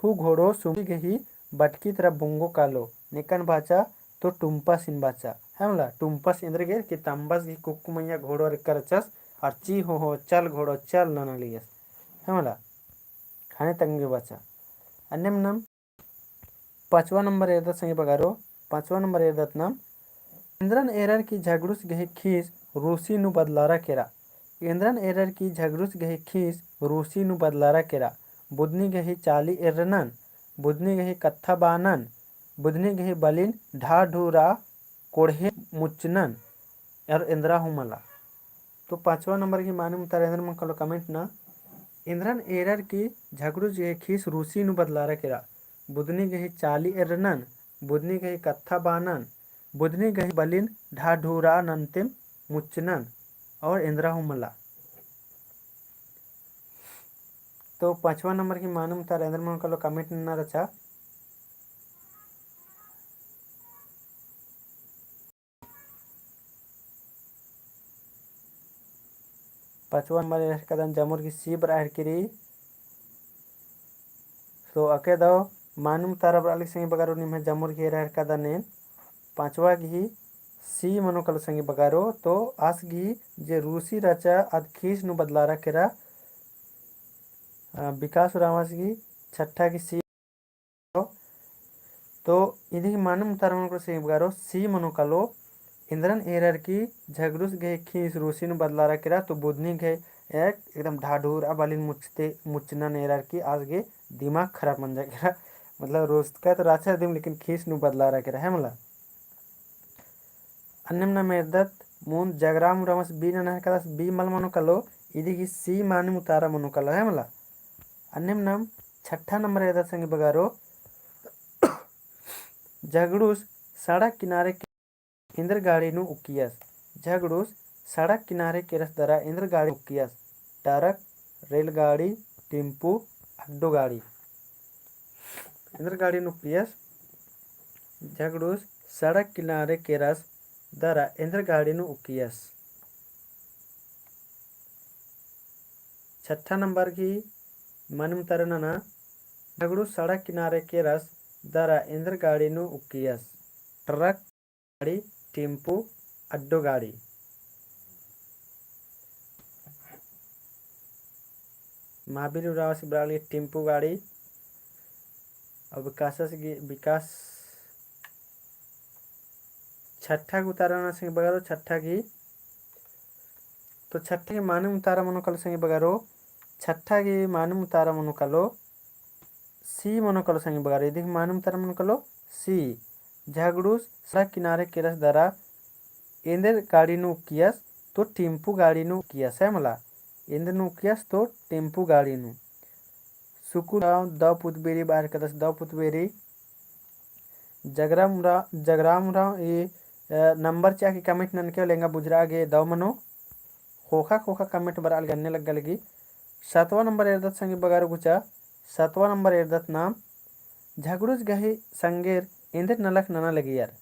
हूँ घोड़ो सुंगी गही बटकी तरा बुंगो कालो। नेकन बाचा तो टुम्पस एन बाचा। हमला टुम्पस एन्देर गे कि तम्बस गही कुक्कु मइय्याँ घोड़ो अरकर रहचस, अर ची हो हो चल घोड़ो चल नना लगियस। हमला ख़ने तंग्यो बाचा। अन्नेम नाम पाँचवा नंबर एरदत संगी बगारो, पाँचवा नंबर एरदत नाम, एन्द्रन एरर की झगड़ुस गही खीस रूसी नू बदलारा केरा। एन्द्रन एरर की झगड़ुस गही खीस रूसी नू बदलारा केरा। बुधनी गही चाली एर्रनन, बुधनी गही कत्था बानन, बुधनी गही बलिन ढा ढू रा कोड़हे मुच्चनन, अर एन्द्रा हूँ मला। तो पाँचवा नंबर गही मानिम उतारा एन्द्रन मनो कालो comment ना। एन्द्रन एरर की झगड़ुस गही खीस रूसी नू बदलारा केरा। बुधनी गही चाली एर्रनन, बुधनी गही कत्था बानन, बुधनी गही बलिन ढा ढू रा नन्तेम मुच्चनन, और एन्द्रा हूँ मला। तो पाँचवा नंबर गही मानिम उतारा एन्द्रन मनो कालो comment नना रहचा। पाँचवा नंबर एरर कादन जमुर गही C बरआ हेलरकी रई। तो अके दव मानिम उतारा बरआ लगी संगी बगारो निम्है जमुर गही एरर कादन एन। पाँचवा गही C मनो कालो संगी बगारो। तो आस गही जे रूसी रहचा आद खीस नू बदलारा केरा। अ, विकास उराँवस गही छट्ठा गही C। तो इदी गही मानिम उतारा मनो कालो संगी बगारो, C मनो कालो, एन्द्रन एरर की झगड़ुस गही खीस रूसी नू बदलारा केरा, तो बुधनी गही एक एकदम ढाढूर आ बलिन मुचते, मुचनन एरर की आस गही दिमाग खराब मंजा केरा। मतलब रूसका तो रहचा दिम, लेकिन खीस नू बदलारा केरा, है मला। अन्नेम नाम एरदत मुन्द जगराम उराँवस B नना हेलरकदस, B मल मनो कालो, इदी गही C मानिम उतारा मनो कालो, है मला। अन्नेम नाम छट्ठा नंबर एरदत संगी बगारो, झगड़ुस सड़क किनारे के-, एन्देर गाड़ी नू उक्कियस। झगड़ुस सड़क किनारे केरस दरा एन्देर गाड़ी नू उक्कियस। ट्रक, रेलगाड़ी, टेम्पू, अड्डो गाड़ी। एन्देर गाड़ी नू उक्कियस। झगड़ुस सड़क किनारे केरस दरा एन्देर गाड़ी नू उक्कियस। छट्ठा नंबर गही मानिम उतारा नना, झगड़ुस सड़क किनारे केरस दरा एन्देर गाड़ी नू उक्कियस। ट्रक, गाड़ी, टेम्पू, अड्डो गाड़ी। महावीर उराँवस बरआ लगी टेम्पू गाड़ी। और विकासस गही, विकास छट्ठा गही उतारा नना संगी बगारो, छट्ठा गही। तो छट्ठा गही मानिम उतारा मनो कालो संगी बगारो, छट्ठा गही मानिम उतारा मनो कालो, C मनो कालो संगी बगारो, इदी गही मानिम उतारा मनो कालो, C। झगड़ुस सड़क किनारे केरस दरा एन्देर गाड़ी नू उक्कियस, तो टेम्पू गाड़ी नू उक्कियस, है मला। एन्देर नू उक्कियस, तो टेम्पू गाड़ी नू। सुकुराँव दव पुतबेरी बरआ हेलरकदस, दव पुतबेरी। जगराम उराँव, जगराम उराँव ई, अ, नंबर चिआ की comment ननके होले एंगा बुझुरआ गे दव मनो। ख़ोख़ा ख़ोख़ा comment बरआ लगी, अन्ने लग्गा लगी। सातवाँ नंबर एरदत संगी बगारो गुचा, सातवाँ नंबर एरदत नाम, झगड़ुस गही संगेर एन्देर नलख नना लगियर।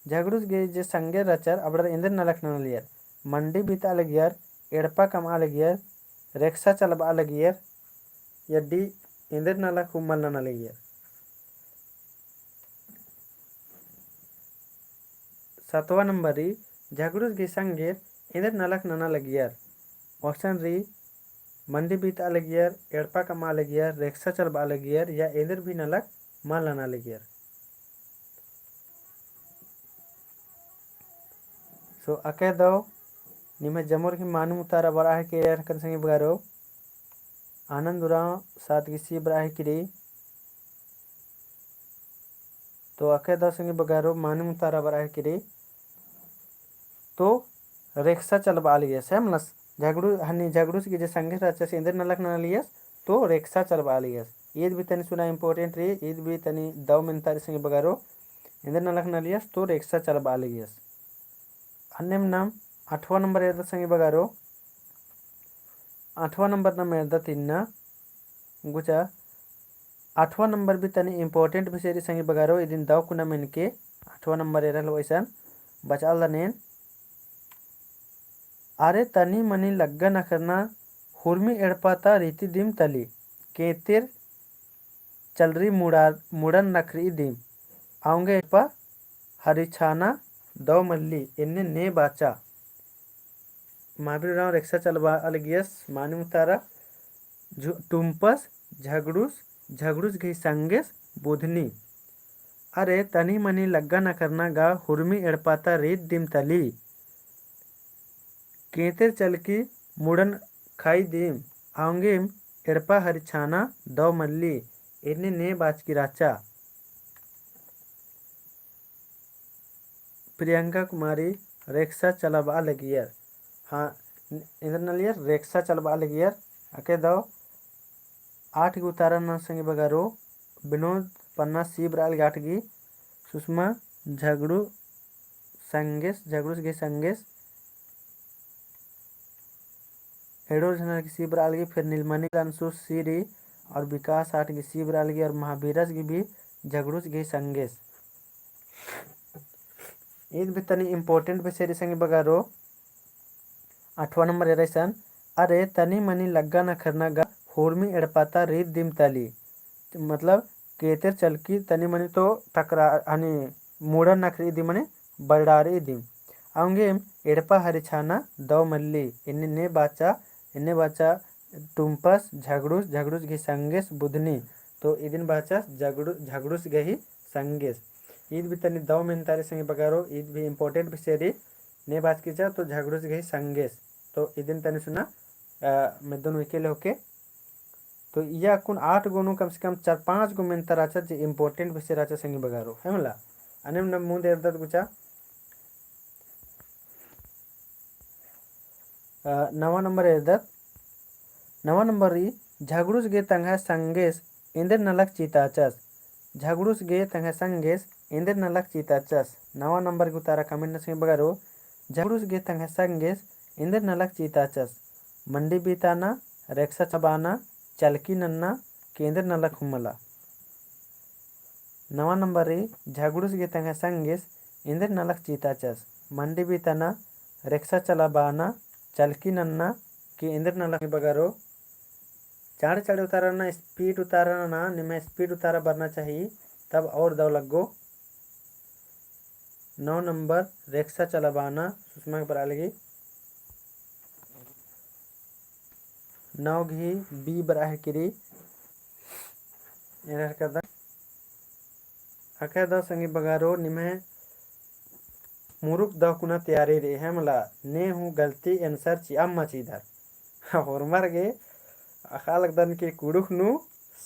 झगड़ुस गही जे संगेर रहचर अबड़र एन्देर नलख नना लगियर। मंडी बितआ लगियर, एड़पा कमआ लगियर, रेक्सा चलबआ लगियर, या D एन्देर नलख हूँ मल नना लगियर। सातवाँ नंबर रई, झगड़ुस गही संगेर एन्देर नलख नना लगियर। Option रई, मंडी बितआ लगियर, एड़पा कमआ लगियर, रेक्सा चलबआ लगियर, या एन्देर भी नलख मल नना लगियर। So अके दव निम्है जमुर गही मानिम उतारा बरआ हेलरकी रई संगी बगारो। आनंद उराँव सात गही C बरआ हेलरकी रई। तो अके दव संगी बगारो मानिम उतारा बरआ हेलरकी रई। तो रेक्सा चलबआ लगियस, है मला। झगड़ू, हनी झगड़ुस गही जे संगेर रहचस एन्देर नलख नना लगियस, तो रेक्सा चलबआ लगियस। ईद भी तनी सुना important रई, ईद भी तनी दव मेन्ता रई संगी बगारो, एन्देर नलख नना लगियस, तो रेक्सा चलबआ लगियस। अन्नेम नाम आठवाँ नंबर एरदत संगी बगारो। आठवाँ नंबर नाम एरदत इन्ना गुचा। आठवाँ नंबर भी तनी important विषय रई संगी बगारो, इदिन दव कुना मेनके। आठवाँ नंबर एरा लगी अइसन, बचआलदन एन। अरे तनी मनी लग्गा नखरना हुरमी एड़पा ता रीति दिम तली। केंतेर चलरी मुड़ा-, मुड़न नखरी दिम। औंगे एड़पा हरिछाना दौ मल्ली, एन्ने ने बाचा। महावीर उराँव रेक्सा चलबआ लगियस, मानिम उतारा, झु-, टुम्पस, झगड़ुस, झगड़ुस गही संगेस बुधनी। अरे तनी मनी लग्गा नखरना गा हुरमी एड़पा ता रीत दिम तली। केंतेर चलकी मुड़न खाई दिम, औंगेम एड़पा हरिछाना दौ मल्ली, एन्ने ने बाचकी राचा। प्रियंका कुमारी रेक्सा चलाबआ लगियर। हाँ, एन्देर नलियर, रेक्सा चलाबआ लगियर। अके दौ आठ गी उतारा नना संगी बगारो, बिनोद पन्ना सी बरआ लगी आठ गी, सुषमा झगड़ू संगेस, झगड़ूस गही संगेस, एड़ोर झनर की सी बरआ लगी, फिर नीलमणि अंशु सी रई, और विकास आठ गी सी बरआ लगी, और महावीरस गी भी झगड़ूस गही संगेस। ईद भी तनी important विषय रई संगी बगारो। आठवाँ नंबर एरा इसन, अरे तनी मनी लग्गा नखरना गा हुरमी एड़पा ता रीत दिम तली। मतलब केंतेर चलकी तनी मनी तो टकरा, हनी मुड़न नखरी दिम मने बरड़ारी दिम। औंगेम एड़पा हरिछाना दौ मल्ली, एन्ने ने बाचा, एन्ने बाचा टुम्पस, झगड़ूस, झगड़ूस गही संगेस बुधनी। तो इदिन बाचा झगड़ू-, झगड़ूस गही संगेस। ईद भी तनी दौ मेन्ता रई संगी बगारो, ईद भी important विषय रई, ने बाचकी चा तो झगड़ूस गही संगेस। तो इदिन तनी सुना, अ, मेद्दन उइके ले होके। तो इया अक्कुन आठ गो नू कम से कम चार पाँच गो मेन्ता रहचा जे important विषय रहचा संगी बगारो, है मला। अन्नेम नम मुन्द एरदत गुचा। अ, नवा नंबर एरदत। नवा नंबर रई, झगड़ूस गे तंग्है संगेस एन्देर नलख चिताचस। झगड़ूस गे तंग्है संगेस एन्देर नलख चिताचस। नवा नंबर गे उतारा comment नना संगी बगारो, झगड़ूस गे तंग्है संगेस एन्देर नलख चिताचस। मंडी बीताना, रेक्सा चबाना, चलकी नन्ना, के एन्देर नलख हूँ मला। नवा नंबर रई, झगड़ूस गे तंग्है संगेस एन्देर नलख चिताचस। मंडी बीताना, रेक्सा चलाबाना, चलकी नन्ना, के एन्देर नलख बगारो। चाँड़े चाँड़े उतारा नना, speed उतारा नना, निम्है speed उतारा बरना चाही, तब और दौ लग्गो। नौ नंबर रेक्सा चलाबाना, सुषमा के बरआ लगी। नौ गही B बरआ हेलकी रई। एरा हेलकदन। अकय दौ संगी बगारो निम्है मुरुख दौ कुना तैयारी रई है मला, ने हूँ गलती answer चिअम मा चिदर। होरमर गे अख़आ लगदन कि कुँड़ुख़ नू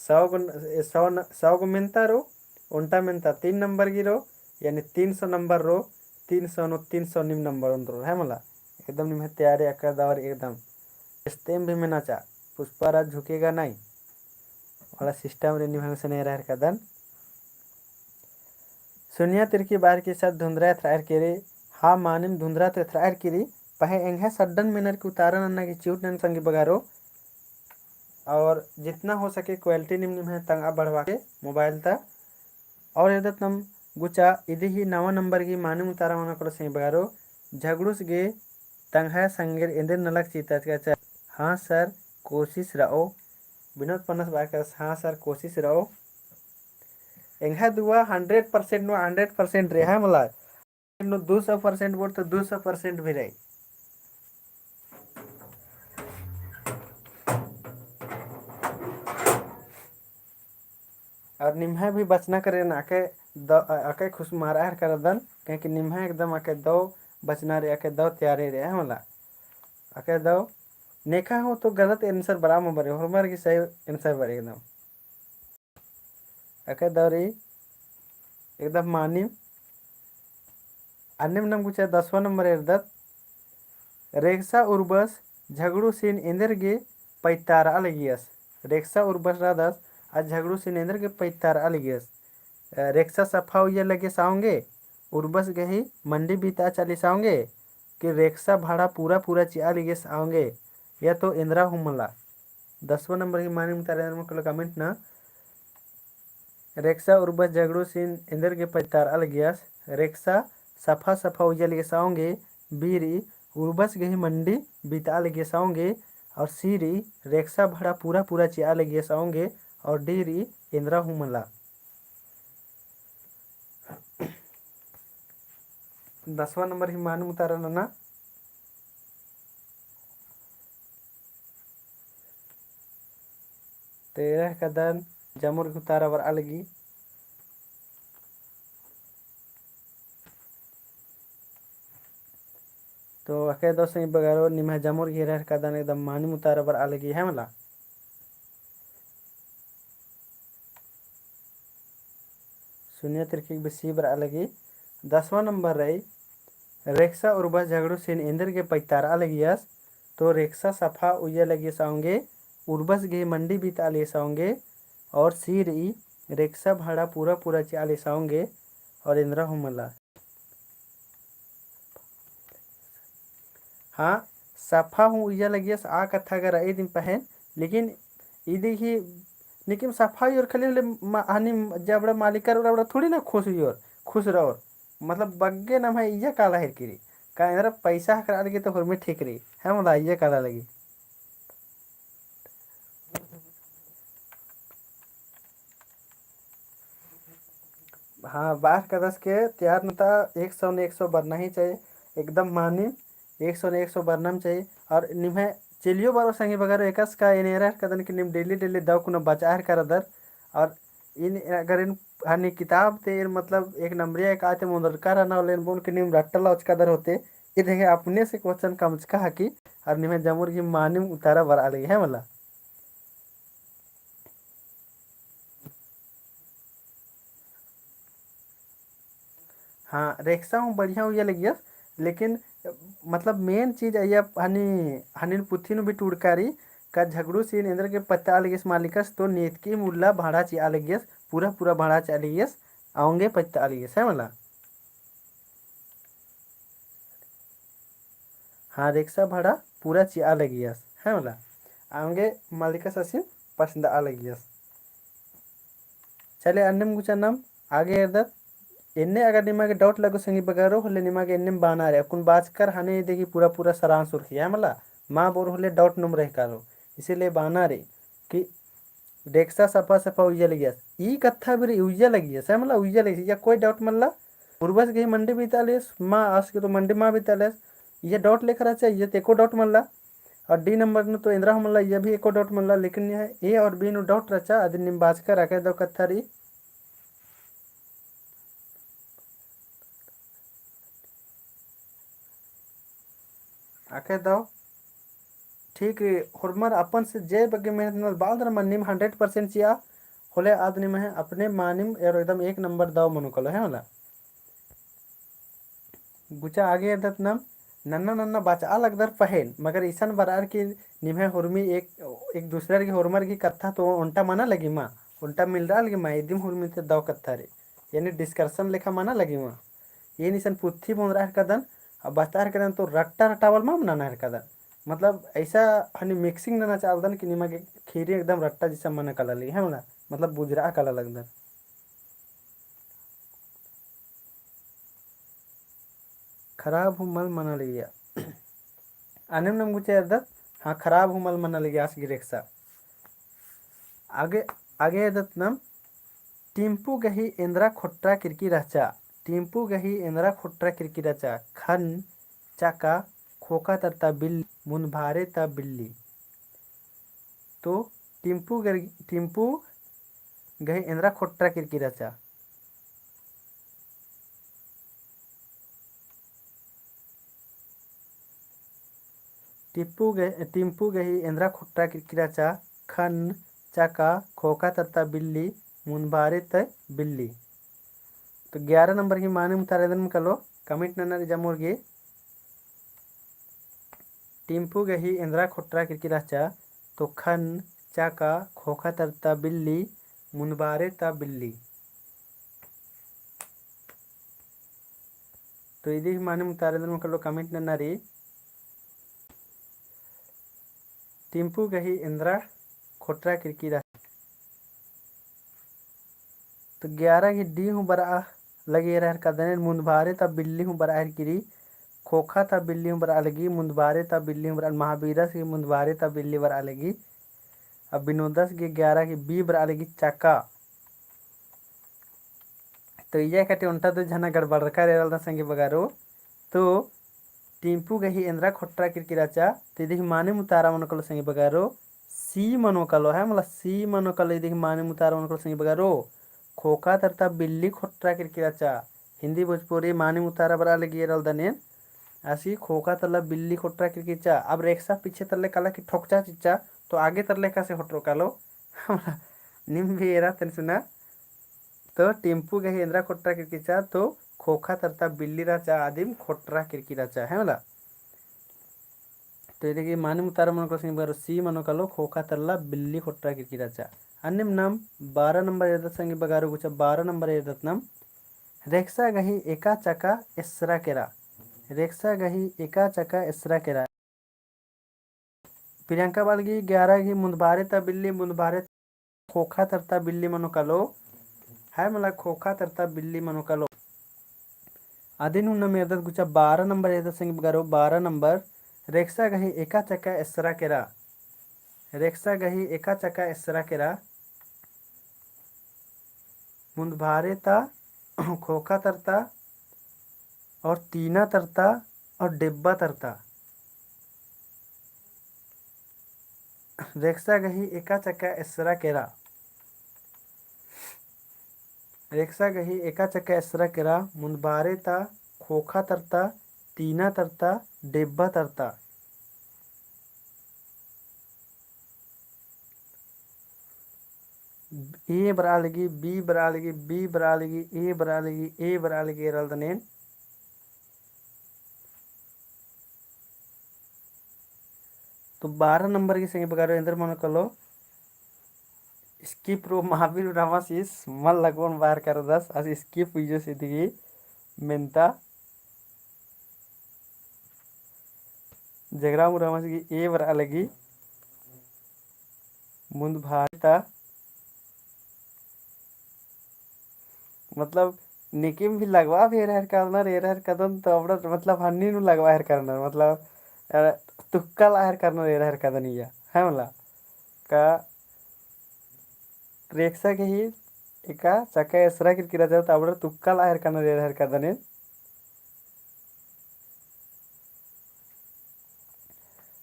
सौ गो, सौ न-, सौ गो मेन्ता रओ, ओन्टा मेन्ता तीन नंबर गी रओ, यानी तीन सौ नंबर रओ, तीन सौ नू तीन सौ नीम नंबर ओन रओ, है मला। एकदम निम्है तैयारी अकय दौ रई एकदम। इस्तेम भी मेना चा, पुष्पा राज झुकेगा नहीं वाला system रई निम्है गुसन एरा हेलकदन। सुनिया तिरकी बार की सर धुंधरा एथरा एरकी रई, हाँ मानिम धुंधरा तो एथरा एरकी रई, पहें एंग्है सड्डन मेनर की उतारा नन्ना गे चिहुट नन संगी बगारो। और जितना हो सके quality निम निम्है तंगआ बढ़वा के mobile ता। और एरदत नम गुचा इदी ही नवा नंबर गी मानिम उतारा मना कोड़ा संगी बगारो, झगड़ूस गे तंग्है संगेर एन्देर नलख चिताचस। हाँ सर, कोशिश रओ। विनोद पन्नस बाकस, हाँ सर, कोशिश रओ। एंग्है दुआ hundred percent नू hundred percent रई है मला। नू दो सौ percent बोल तो दो सौ percent भी रई। और निम्है भी बचना करे ना, अकय द-, अकय खुसमारआ हेलकदन, काहे कि निम्है एकदम अकय दौ बचना रई, अकय दौ तैयारी रई, है मला। अकय दौ नेखा हो तो गलत answer बरआ मा बरई, होरमर गे सही answer बरई एकदम। अकय दौ रई एकदम मानिम। अन्नेम नम गुचा दसवाँ नंबर एरदत। रेक्सा उर्बस झगड़ूसिन एन्देर गे पैतारआ लगियस। रेक्सा उर्बस रअदस, आ झगड़ूसिन एन्देर गे पैतारआ लगियस। अ, रेक्सा सफा उइया लगियस औंगे, उर्बस गही मंडी बीतआ चालिस औंगे, कि रेक्सा भाड़ा पूरा पूरा चिआ लगियस औंगे, या तो एन्दरा हूँ मला। दसवाँ नंबर ही मानिम उतारा एन्दरा हूँ मला comment ना। रेक्सा उर्बस झगड़ूसिन एन्देर गे पैतारआ लगियस, रेक्सा सफा सफा उइया लगियस औंगे, B रई उर्बस गही मंडी बितआ लगियस औंगे, और C रई रेक्सा भाड़ा पूरा पूरा चिआ लगियस औंगे, और D रई एन्दरा हूँ मला। दसवाँ नंबर ही मानिम उतारा नना। तो एरा कादन जमुर गही उतारा बरआ लगी। तो अके दो संगी बगरो निम्है जमुर गही एरा कादन एकदम मानिम उतारा बरआ लगी है मला। सुनिया तिरखी बेसी बरआ लगी। दसवाँ नंबर रई, रेक्सा उर्बस झगड़ूसिन एन्देर गे पत्तारआ लगियस। तो रेक्सा सफा उइया लगियस औंगे, उर्बस गही मंडी बितआ लगियस औंगे, और C रई रेक्सा भाड़ा पूरा पूरा चिआ लगियस औंगे, और एन्दरा हूँ मला। हाँ, सफा हूँ उइया लगियस आ कत्था गा रई दिम पहें, लेकिन इदी ही निकिम सफा उइयोर खली होले मा-, हानी जबड़ा मालिकर उरा, उरा थोड़ी ना खुश उइयोर, खुश रओर। मतलब बग्गे नम्है इया काला हेरकी रई। का एन्दरा पैसा हकरआ लगी तो होरमे ठीक रई। है मला इया काला लगी। हाँ, बार कदस के तैयार नता एक सौ ने एक सौ बरना ही चाहिए, एकदम मानिम एक सौ ने एक सौ बरना ही चाहिए। और निम्है चेलियो बरो संगी बगरो एकासे का एन एरा कादन कि निम daily daily दव कुना बचआ हेरका रअदर। और इन अगर इन हानी किताब ते इन मतलब एक नंबरिया एक आते मुन्दरका रअना होले इन बोल कि निम रट्टा लौचकादर होते, इद है अपने से question कमचका हकी, और निम्है जमुर गही मानिम उतारा बरआ लगी है मला। हाँ, रेक्सा हूँ बढ़िया उइया लगियस, लेकिन मतलब main चीज अइया हनी, हनीन पुथी नू भी टूड़का रई, का झगड़ूसिन एन्देर गे पत्ताआ लगियस मालिकस, तो नेतकी मुल्ला भाड़ा चिआ लगियस, पूरा पूरा भाड़ा चिआ लगियस, औंगे पत्ताआ लगियस, है मला। हाँ, रेक्सा भाड़ा पूरा चिआ लगियस, है मला। औंगे मालिकस आसिन पसंदआ लगियस। चले अन्नेम गुचा नाम आगे एरदत। एन्ने अगर निमा गे doubt लगो संगी बगरो होले निमा गे एन्नेम बाना रई। अक्कुन बाचकर हने इदी गही पूरा पूरा सारांश उरखी है मला। मा बोर होले doubt नुम रहका रओ। इसीलिए बाना रई कि रेक्सा सफा सफा उइया लगियस। ई कत्था भी रई उइया लगियस, है मला उइया लगियस। इया कोई doubt मल्ला। उर्बस गही मंडी बितआ लगियस, मा आस गे तो मंडी मा बितआ लगियस। इया doubt लेखा रहचा, इया तो एको doubt मल्ला। और D नंबर नू तो एन्दरा हूँ मल्ला, इया भी एको doubt मल्ला। लेकिन यह A और B नू doubt रहचा, अदिन निम बाचकर अके दव कत्था रई। अके दव ठीक रई, होरमर अपन से जे बग्गे मेहनत ननर बालदर मल निम hundred percent चिआ, होले आद निम्है अपने मानिम और एकदम एक नंबर दव मनो कालो है मला। गुचा आगे एरदत नाम, नन्ना नन्ना बचआ लगदर पहें, मगर इसन बरअर कि निम्है होरमी एक, एक दूसरर गही होरमर गही कत्था तो ओन्टा मना लगी मा, ओन्टा मिलरआ लगी मा, इदिम होरमी ती दव कत्था रई, यानी discussion लेखा मना लगी मा। एन इसन पुथी बोंदरआ हेरकादन, अब बचआ हेरकादन तो रट्टा रट्टा बल मा नना हेरकादन। मतलब ऐसा हनी mixing नना चालदन कि निमा गे खीरी एकदम रट्टा जैसा मना काला लगी, है मला? मतलब बुझरआ काला लगदन। खराब हूँ मल मना लगिया। अन्नेम नाम गुचा एरदत, हाँ, खराब हूँ मल मना लगिया आस गही रेक्सा। आगे, आगे एरदत नाम, टिम्पू गही एन्दरा खोट्रा किरकी रहचा। टिम्पू गही एन्दरा खोट्रा किरकी रहचा। खन, चका, खोखा तरता बिल्ली, मुन्भारे ता बिल्ली। तो टिम्पू गर-, टिम्पू गही एन्दरा खोट्रा किरकी रहचा। टिप्पू गही, टिम्पू गही एन्दरा खोट्रा किरकी रहचा, खन, चका, खोखा तरता बिल्ली, मुन्भारे ता बिल्ली। तो ग्यारह नंबर ही मानिम उतारा एन्देर मल कालो, comment नना रई जमुर गे। टिम्पू गही एन्दरा खोट्रा किरकी रहचा, तो खन, चका, खोखा तरता बिल्ली, मुन्भारे ता बिल्ली। तो इदी ही मानिम उतारा एन्देर मल कालो, comment नना रई। टिम्पू गही एन्दरा खोट्रा किरकी रहचा। तो ग्यारह गही D हूँ बरआ लगी एरा हेरका दनेन। मुन्दभारे ता बिल्ली हूँ बरआ हेरकी रई, खोखा ता बिल्ली हूँ बरआ लगी, मुन्दभारे ता बिल्ली हूँ बरआ, महाबीरस गे मुन्दभारे ता बिल्ली बरआ लगी। अब बिनोदस गे ग्यारह गे बी बरआ लगी चका। तो इया काटे ओन्टा दो झना गड़बड़रका एरा लगदन संगी बगरो। तो टिम्पू गही एन्दरा खोटरा केरकी रहचा, तो इदी गही मानिम उतारा मनो कालो संगी बगरो, सी मनो कालो, है मला, सी मनो कालो, इदी गही मानिम उतारा मनो कालो संगी बगरो। खोखा तरता बिल्ली खोटरा केरकी रहचा। हिन्दी भोजपुरी मानिम उतारा बरआ लगी एरा लगदन एन। आसी खोखा तरला बिल्ली खोटरा केरकी रहचा। अब रेक्सा पीछे तरले काला कि ठोकचा चिच्चा, तो आगे तरले एकासे खोटरो कालो। है मला, नीम भी एरा तनी सुना। तो टिम्पू गही एन्दरा खोटरा केरकी रहचा, तो खोखा तरता बिल्ली रहचा, आदिम खोटरा केरकी रहचा, है मला। तो इदी गही मानिम उतारा मनो कालो संगी बगरो, सी मनो कालो, खोखा तरला बिल्ली खोटरा केरकी रहचा। अन्नेम नाम बारह नंबर एरदत संगी बगरो गुचा, बारह नंबर एरदत नाम। रेक्सा गही एका चका एसरा केरा। रेक्सा गही एका चका एसरा केरा। प्रियंका बआ लगी ग्यारह गही मुन्दभारे ता बिल्ली, मुन्दभारे खोखा तरता बिल्ली मनो कालो, है मला, खोखा तरता बिल्ली मनो कालो। अदिन हूँ नाम एरदत गुचा बारह नंबर एरदत संगी बगरो, बारह नंबर। रेक्सा गही एका चका एसरा केरा। रेक्सा गही एका चका एसरा केरा। मुन्दभारे ता, खोखा तरता और तीना तरता और डेब्बा तरता। रेक्सा गही एका चका एसरा केरा। रेक्सा गही एका चका एसरा केरा, मुन्दभारे ता, खोखा तरता, तीना तरता, डेब्बा तरता। ए बरआ लगी, बी बरआ लगी, बी बरआ लगी, ए बरआ लगी, ए बरआ लगी, एरा लगदन एन। तो बारह नंबर गही संगी बगरो एन्दर मनो कालो, skip रो महावीर उराँवस ईस मल लगोन बाहर करदस, आस skip हुइजोस इदी गही मेन्ता। जगराम उराँवस गही ए बरआ लगी। मुन्दभारे ता, मतलब, नीकिम भी लगवा भी एरा हेरका दनर, एरा हेरका दन तो अबड़ा, मतलब, हन्नी नू लगवा हेरका दनर, मतलब, अ, तुक्का ला हेरका दनर, एरा हेरका दन इया, है मला? का रेक्सा गही एका चका एसरा केरकी रहचा, तो अबड़ा तुक्का ला हेरका दनर, एरा हेरका दन एन।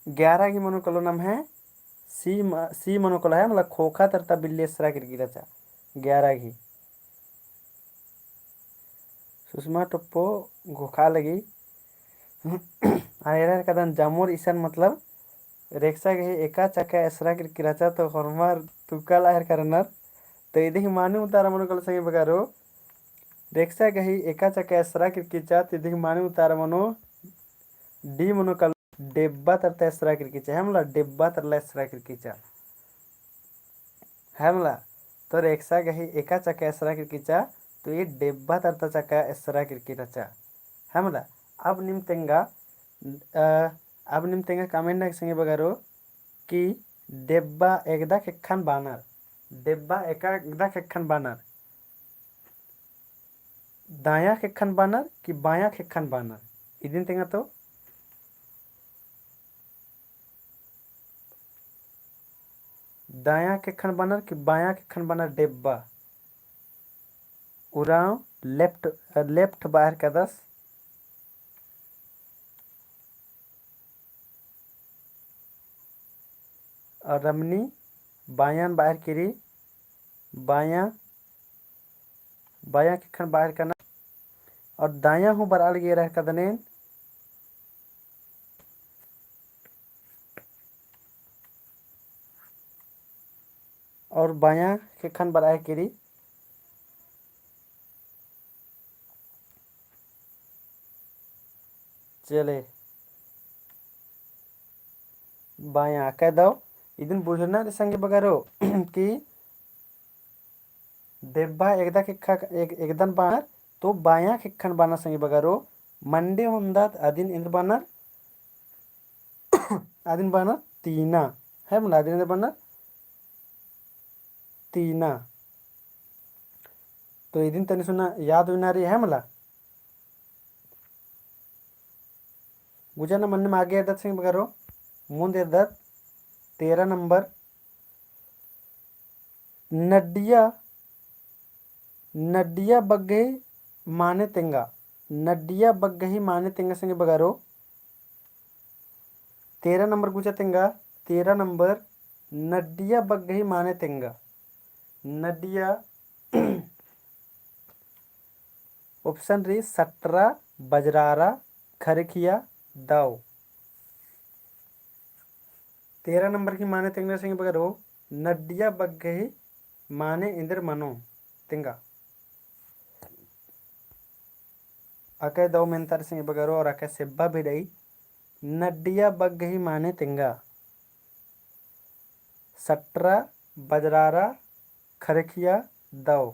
ग्यारह गही मनो कालो नम्है, सी म-, सी मनो कालो है, मतलब, खोखा तरता बिल्ली एसरा केरकी रहचा। ग्यारह गही। सुषमा टोप्पो घोखा लगी। आ एरा हेरका दन जामोर इसन, मतलब, रेक्सा गही एका चका एसरा केरकी रहचा, तो होरमर तुक्का ला हेरका दनर। तो इदी गही मानिम उतारा मनो कालो संगी बगरो, रेक्सा गही एका चका एसरा केरकी रहचा, तो इदी गही मानिम उतारा मनो, डी मनो कालो, डेब्बा तरता एसरा केरकी रहचा, है मला, डेब्बा तरला एसरा केरकी रहचा, है मला। तो रेक्सा गही एका चका एसरा केरकी रहचा, तो ई डेब्बा तरता चका एसरा केरकी रहचा, है मला। अब नीम तेंगा, अ, अब नीम तेंगा comment नना संगी बगरो कि डेब्बा एकदा ख़ेक्खन बानर, डेब्बा एका एकदा ख़ेक्खन बानर। दायाँ ख़ेक्खन बानर कि बायाँ ख़ेक्खन बानर? इदिन तेंगा तो। दायाँ ख़ेक्खन बानर कि बायाँ ख़ेक्खन बानर डेब्बा? उराँव left, left बाहर कदस। और रमनी बायान बाहर किरी, बायाँ, बायाँ ख़ेक्खन बाहर कना। और दायाँ हूँ बरआ लगी एरा हेरका दनेन। और बायाँ ख़ेक्खन बरआ किरी। चले। बायाँ कह दव, इदिन बुझना रे संगी बगरो कि डेब्बा एकदा ख़ेक्खा, एक, एकदन बानर, तो बायाँ ख़ेक्खन बानर संगी बगरो, मंडी होन्दत अदिन एन्देर बानर, अदिन बानर तीना, है मला, अदिन एन्देर बानर तीना। तो इदिन तनी सुना याद उइना रई है मला। गुचा नम अन्नेम आगे एरदत संगी बगरो, मुन्द एरदत तेरह नंबर। नड्डिया, नड्डिया बग्गही माने तेंगा। नड्डिया बग्गही माने तेंगा संगी बगरो। तेरह नंबर गुचा तेंगा, तेरह नंबर नड्डिया बग्गही माने तेंगा। नड्डिया option रई सटरा, बजरारा, खरखिया, दव। तेरह नंबर की माने तेंगना संगी बगरो, नड्डिया बग्गही माने एन्देर मनो तेंगा। अकय दव मेन्तार संगी बगरो और अकय सेब्बा भी रई, नड्डिया बग्गही माने तेंगा। सटरा, बजरारा, खरखिया, दव।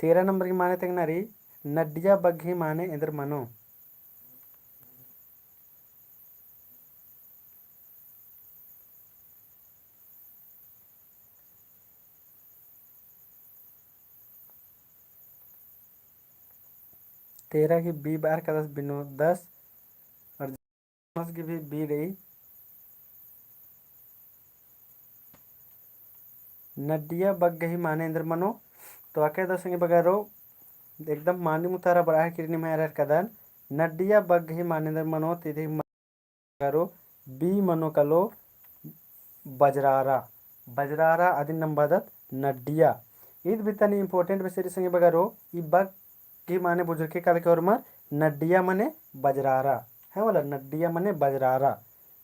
तेरह नंबर की माने तेंगना रई, नड्डिया बग्गही माने एन्देर मनो। तेरह की B बअर कादस बिनो दस और मस की भी B रई। नड्डिया बग्गही माने एन्देर मनो। तो अकय दव संगी बगरो एकदम मानिम उतारा बरआ हेलरकी रई निम्है एरर कदन। नड्डिया बग्गही माने एन्देर मनो, तो इदी बगरो B मनो कालो बजरारा। बजरारा अदिन नम बअदत नड्डिया। ईद भी तनी important विषय रई संगी बगरो, ई बग्गही माने बुझुरके कालके ओर्मर नड्डिया मने बजरारा। है मला, नड्डिया मने बजरारा।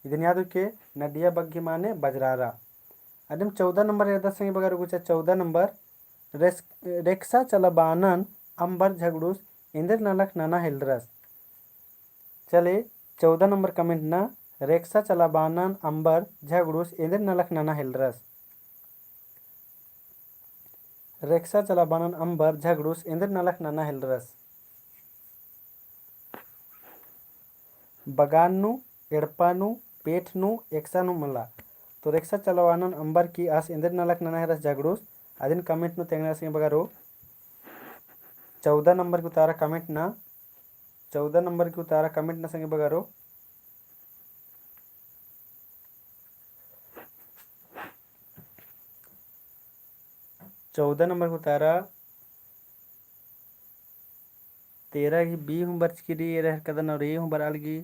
इदिन याद उइके, नड्डिया बग्गही माने बजरारा। अदिम चौदह नंबर एरदत संगी बगरो गुचा चौदह नंबर, रेस-, रेक्सा चलाबानन अम्बर झगड़ुस एन्देर नलख नना हेलरस। चले, चौदह नंबर comment ना, रेक्सा चलाबानन अम्बर झगड़ुस एन्देर नलख नना हेलरस। रेक्सा चलाबानन अम्बर झगड़ुस एन्देर नलख नना हेलरस। बगान नू, एड़पा नू, पेठ नू, एकसन हूँ मला। तो रेक्सा चलाबानन अम्बर की आस एन्देर नलख नना हेलरस झगड़ुस, अदिन comment नू तेंगना संगी बगरो। चौदह नंबर की उतारा comment ना, चौदह नंबर की उतारा comment ना संगी बगरो। चौदह नंबर की उतारा तेरह की B हूँ बरचकी रई एरर कदन और A हूँ बरआ लगी,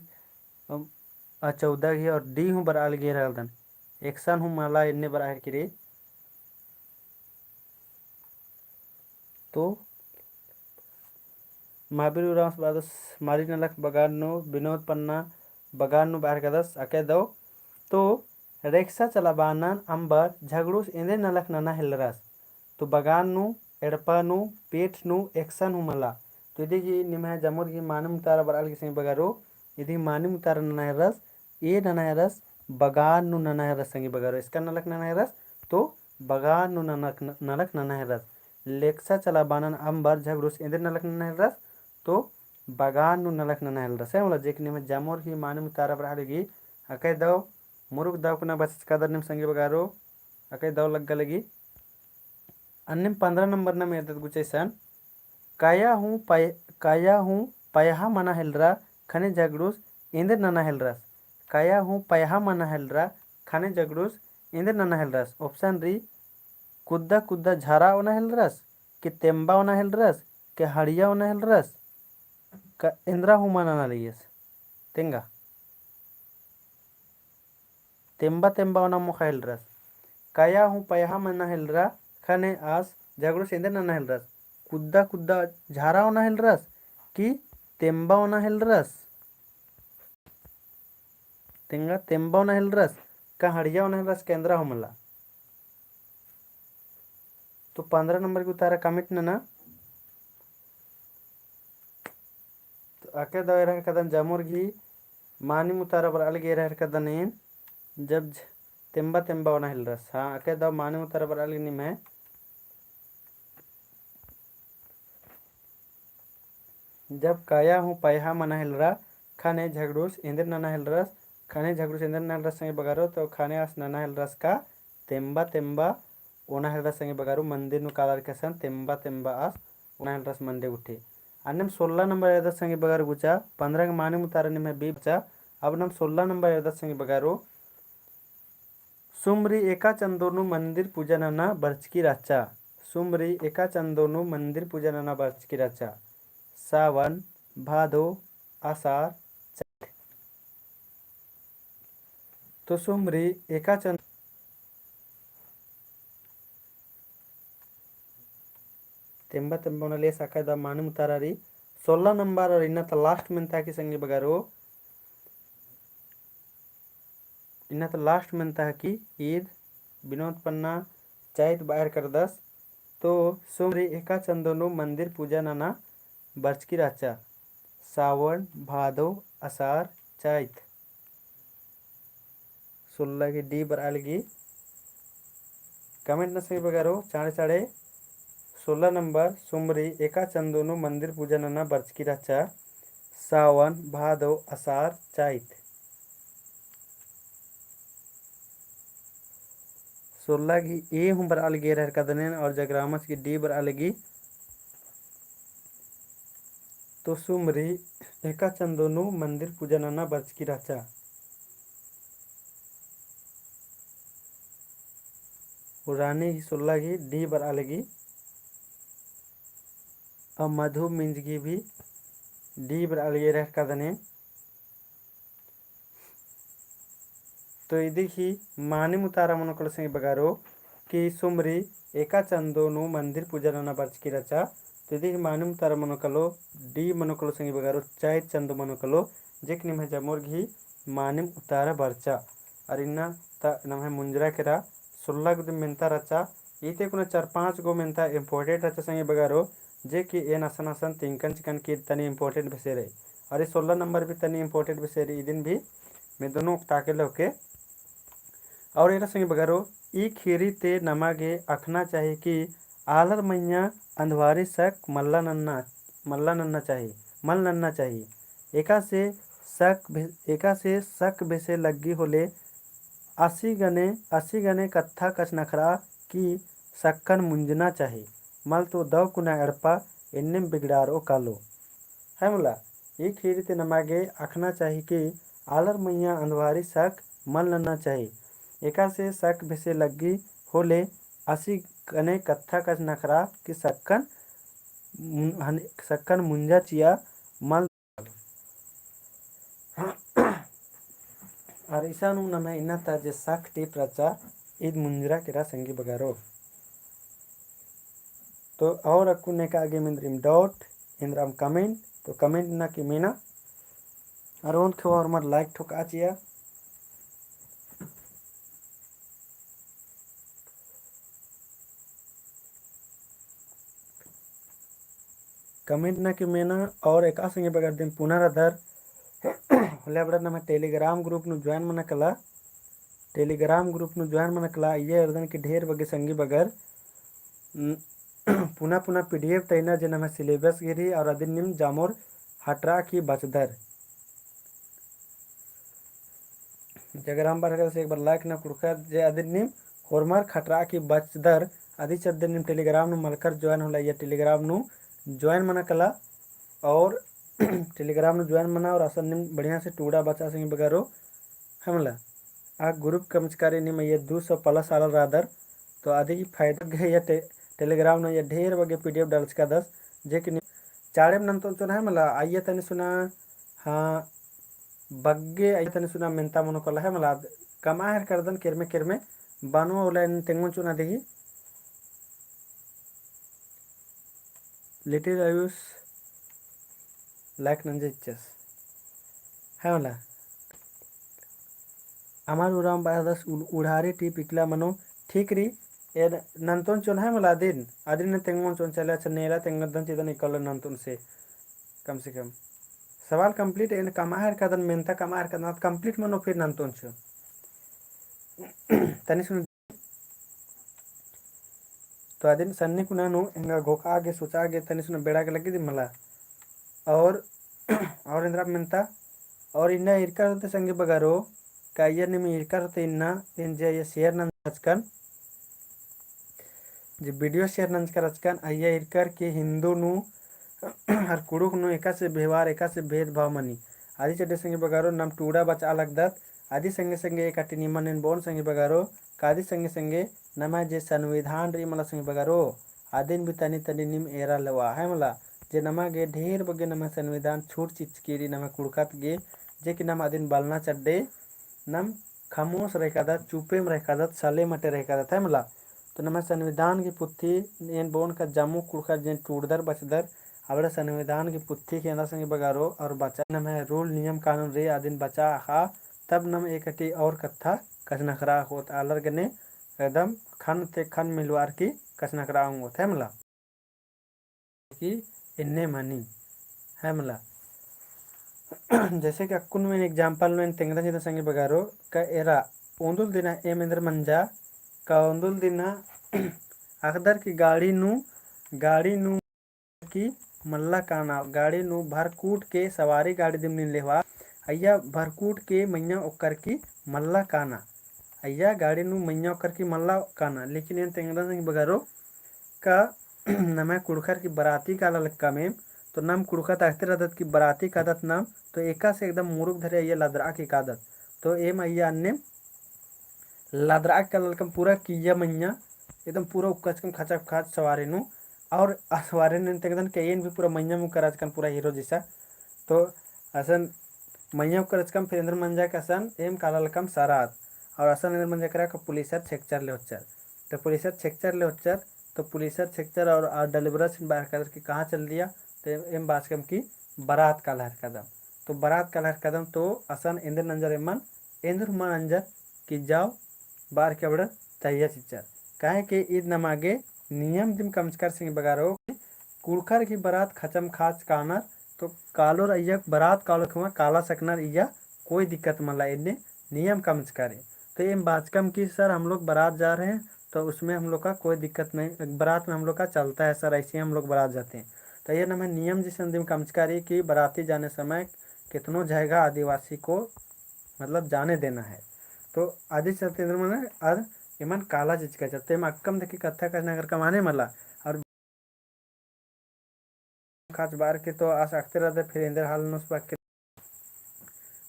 अम, आ चौदह की और D हूँ बरआ लगी एरर कदन। एकसन हूँ मला एन्ने बरआ हेलरकी रई। तो महावीर उराँवस बअदस मारी नलख बगान नू, विनोद पन्ना बगान नू बअर कादस अकय दव। तो रेक्सा चलाबानन अम्बर झगड़ुस एन्देर नलख नना हेलरस। तो बगान नू, एड़पा नू, पेठ नू, एकसन हूँ मला। तो इदी गही निम्है जमुर गही मानिम उतारा बरआ लगी संगी बगरो, इदी मानिम उतारा नना हेलरस, A नना हेलरस, बगान नू नना हेलरस संगी बगरो। एकसन नलख नना हेलरस, तो बगान नू नलख, नलख नना हेलरस। रेक्सा चलाबानन अम्बर झगड़ुस एन्देर नलख नना हेलरस, तो बगान नू नलख नना हेलरस। है मला, जे कि निम्है जमुर गही मानिम उतारा बरआ लगी, अकय दव, मुरुख दव कुना बचस कादर नीम संगी बगरो, अकय दव लग्गा लगी। अन्नेम पन्द्रह नंबर नम एरदत गुचा इसन, काया हूँ पय-, काया हूँ पयहा मना हेलरा, ख़ने झगड़ुस एन्देर नना हेलरस। काया हूँ पयहा मना हेलरा, ख़ने झगड़ुस एन्देर नना हेलरस। Option रई, कुद्दा कुद्दा झारा ओना हेलरस, के तेम्बा ओना हेलरस, के हड़िया ओना हेलरस, का एन्दरा हूँ मना नना लगियस। तेंगा। तेम्बा तेम्बा ओना मोख़ा हेलरस। काया हूँ पयहा मना हेलरा, ख़ने आस झगड़ुस एन्देर नना हेलरस। कुद्दा कुद्दा झारा ओना हेलरस, कि तेम्बा ओना हेलरस। तेंगा, तेम्बा ओना हेलरस, का हड़िया ओना हेलरस, का एन्दरा हूँ मला। तो पन्द्रह नंबर की उतारा comment नना। तो अकय दव एरहर कदन जमुर गही मानिम उतारा बरआ लगी एरहर कदन एन, जब झ-, तेम्बा तेम्बा ओना हेलरस। हाँ, अकय दव मानिम उतारा बरआ लगी निम्है। जब काया हूँ पयहा मना हेलरा, ख़ने झगड़ुस एन्देर नना हेलरस, ख़ने झगड़ू चेंदर नना हेलरस संगी बगरो, तो ख़ने आस नना हेलरस का तेम्बा तेम्बा ओना हेलरस संगी बगरो, मंदिर नू कालर कसन तेम्बा तेम्बा आस ओना हेलरस मंडे गुट्ठी। अन्नेम सोलह नंबर एरदस संगी बगरो गुचा, पन्द्रह के मानिम उतारा निम्है बी बचा। अब नम सोलह नंबर एरदस संगी बगरो, सुमरी एका चंदो नू मंदिर पूजा नना बरचकी रहचा। सुमरी एका चंदो नू मंदिर पूजा नना बरचकी रहचा। सावन, भादो, असार, चैत। तो सुमरी एका चंद-, तेम्बा तेम्बा ओना ले साका दा मानिम उतारा रई। सोलह नंबर और इन्ना ता last मेन्ता की संगी बगरो, इन्ना ता last मेन्ता की ईद बिनोद पन्ना चैत बअर करदस। तो सुमरी एका चंदो नू मंदिर पूजा नना बरचकी रहचा। सावन, भादो, असार, चैत। सोलह की D बरआ लगी। Comment नना संगी बगरो चाँड़े चाँड़े। सोलह नंबर, सुमरी एका चंदो नू मंदिर पूजा नना बरचकी रहचा। सावन, भादो, असार, चैत। सोलह की A हूँ बरआ लगी एरहर कदनेन और जगरामस की D बरआ लगी। तो सुमरी एका चंदो नू मंदिर पूजा नना बरचकी रहचा। और रानी की सोलह की D बरआ लगी। और मधु मिंज की भी D बरआ लगी एरहर कदनेन। तो इदी ही मानिम उतारा मनो कालो संगी बगरो कि सुमरी एका चंदो नू मंदिर पूजा नना बरचकी रहचा। तो इदी ही मानिम उतारा मनो कालो, D मनो कालो संगी बगरो, चैत चंदो मनो कालो, जे कि निम्है जमोर गही मानिम उतारा बरचा। अरा इन्ना ता नम्है मुंजरा केरा सोलह गो दिम मेन्ता रहचा। इते कुना चार पाँच गो मेन्ता important रहचा संगी बगरो, जे कि एन असन असन तिंकन चिकन की तनी important बेसे रई। अरा ई सोलह नंबर भी तनी important बेसे रई, इदिन भी मेदनो ताके लोके। और एरा संगी बगरो, ई खीरी ते नमा गे अखना चाही कि आलर मइय्याँ अंधवारी शक मल्ला नन्ना, मल्ला नन्ना चाही, मल नन्ना चाही। एकासे शक भे-, एकासे शक बेसे लग्गी होले आसी गने, आसी गने कत्था कछनखरआ कि शक्कन मुंजना चाही। मल तो दव कुना एड़पा एन्नेम बिगड़ारओ कालो। है मला, ई खीरी ते नमा गे अखना चाही कि आलर मइय्याँ अंधवारी शक मल नन्ना चाही। एकासे शक बेसे लग्गी होले आसी गने कत्था कछनखरआ कि शक्कन मुन-, हन-, शक्कन मुंजा चिआ मल। अरा इसन हूँ नम्है इन्ना ता जे शक टिप रहचा, ईद मुंजरा केरा संगी बगरो। तो और अक्कुन नेका आगे मेंदरिम doubt, एन्दरम comment, तो comment नना की मेना। अरा ओन ख़ेवा होरमर like ठोकआ चिआ। Comment नना की मेना और एका संगी बगर दिम पुना रअदर। होले अबड़ा नम्है Telegram group नू join मना कला। Telegram group नू join मना कला, अइय्या एरदन की ढेर बग्गे संगी बगर, उम, पुना पुना PDF तइना जे नम्है syllabus गे रई और अदिन नीम जामोर हटरआ की बचदर। जगराम बरगद से एक बार like नना कुँड़ुख़र जे अदिन नीम होरमर खटरआ की बचदर। अदी चद्दे नीम Telegram नू मलकर join होले, अइय्या Telegram नू join मना कला और Telegram नू join मना और असन नीम बढ़िया से टूड़ा बचआ संगी बगरो। है मला, आ group कमचका रई नीम अइय्या दू सौ plus आलर रअदर, तो अदी ही फायदा गे अइय्या टे-, Telegram नू अइय्या ढेर बग्गे PDF डलचकादस, जे कि नीम चाड़ेम नन्तोन चोन है मला, अइय्या तनी सुना, हाँ, बग्गे अइय्या तनी सुना मेन्ता मनो कला है मला, कमआ हेलरकदन केरमे केरमे, बनो होले एन तेंगोन चोन अदी ही। Little आयुष like नंजा चिच्चस। है मला। अमर उराँव बअदस उ-, उड़ारी टिप इकला मनो ठीक रई, एन नन्तोन चोन है मला अदिन, अदिन तेंगोन चोन चले, अच्छा नेला तेंगदन चिदन इकला नन्तोन से, कम से कम। सवाल complete एन कमआ हेलरकदन मेन्ता कमआ हेलरकदन, अद complete मनो फिर नन्तोन चोन। तनी सुन तो अदिन सन्नी कुना नू एंगा घोखआ गे सोचआ गे तनी सुना बेड़ा गे लग्गी दिम मला। और, और एन्दरा मेन्ता, और इन्ना ईरकर होते संगी बगरो, का अइय्या नीम ईरकर होते इन्ना, एन जे अइय्या share नंजकन, जे video share नंजकर रहचकन, अइय्या ईरकर के हिंदू नू और कुँड़ुख़ नू एकासे व्यवहार, एकासे भेदभाव मनी। अदी चड्डे संगी बगरो, नम टूड़ा बचआ लगदत, अदी संगे संगे एक अटी निमन एन बओन संगी बगरो, का अदी संगे संगे नम्है जे संविधान रई मला संगी बगरो, अदिन भी तनी तनी नीम एरा लेवा है मला, जे नमा गे ढेर बग्गे नम्है संविधान छूट चिचकी रई नम्है कुँड़ुख़त गे, जे कि नम अदिन बलना चड्डे, नम खामोश रहकादत, चुपेम रहकादत, सले मटे रहकादत है मला। तो नम्है संविधान की पुथी एन बओन का जम्मो कुँड़ुख़र जे टूड़दर बचदर, अबड़ा संविधान की पुथी खेंदा संगी बगरो और बचा नम्है rule नियम कानून रई अदिन बचा अख़ा, तब नम एकटी और कत्था कछनखरआ होत आलर गने एकदम खन ते खन मिलवार की कछनखरआ होत है मला। कि एन्ने मनी है मला। जैसे कि अक्कुन में example में तेंगदन चिदन संगी बगरो का एरा ओन्दुल दिना एम एन्देर मंजा का ओन्दुल दिना अख़दर की गाड़ी नू, गाड़ी नू की मल्ला काना, गाड़ी नू भरकूट के सवारी गाड़ी दिम नीन लेवा, अइय्या भरकूट के मइय्याँ ओक्कर की मल्ला काना, अइय्या गाड़ी नू मइय्याँ ओक्कर की मल्ला काना। लेकिन एन तेंगदन संगी बगरो का नम्है कुँड़ुख़र की बराती काला लक्कम एम, तो नम कुँड़ुख़त अख़ते रअदत की बराती कादत नम, तो एकासे एकदम मुरुख धरे अइय्या लदरआ की कादत, तो एम अइय्या अन्नेम लदरआ की काला लक्कम पूरा किइय्या मइय्याँ एकदम पूरा उक्कचकम खचा खच सवारी नू, और आ सवारी नू तेंगदन के एन भी पूरा मइय्याँ मुक्कर रहचकन पूरा hero जैसा। तो असन मइय्याँ मुक्कर रहचकम फिर एन्देर मंजा के असन एम काला लक्कम सरात, और असन एन्देर मंजा केरा का पुलिसर छेकचर ले होच्चर। तो पुलिसर छेकचर ले होच्चर, तो पुलिसर छेकचर और, और डलिबरसिन बअर कादर कि कहाँ चल दिया, तो एम बाचकम कि बरात काला हेलरकदम। तो बरात काला हेलरकदम, तो असन एन्देर नंजर एमन, एन्देर हूँ मल नंजर कि जाओ बअर के अबड़र तहिया चिच्चर। काहे कि ईद नमा गे नियम दिम कमचकर संगी बगरो, कुँड़ुख़र की बरात खचम खाच कानर, तो कालोर अइय्या बरात कालोर ख़ेम्मर काला सकनर, इय्या कोई दिक्कत मला, एन्ने नियम कमचका रई। तो एम बाचकम कि सर हम लोग बारात जा रहे हैं, तो उसमें हम लोग का कोई दिक्कत नहीं, बारात में हम लोग का चलता है सर, ऐसे ही हम लोग बारात जाते हैं। तो ये नम्है नियम जैसन दिम कमचका रई कि बाराती जाने समय कितनो जगह आदिवासी को मतलब जाने देना है। तो अदी चलते एन्देर मने अद एमन काला चिचका चलते एम अक्कम देखी कत्था कछनखरकम आने मला और खाच बअर के तो आस अख़ते रअदर फिर एन्देर हाल नोस बअके।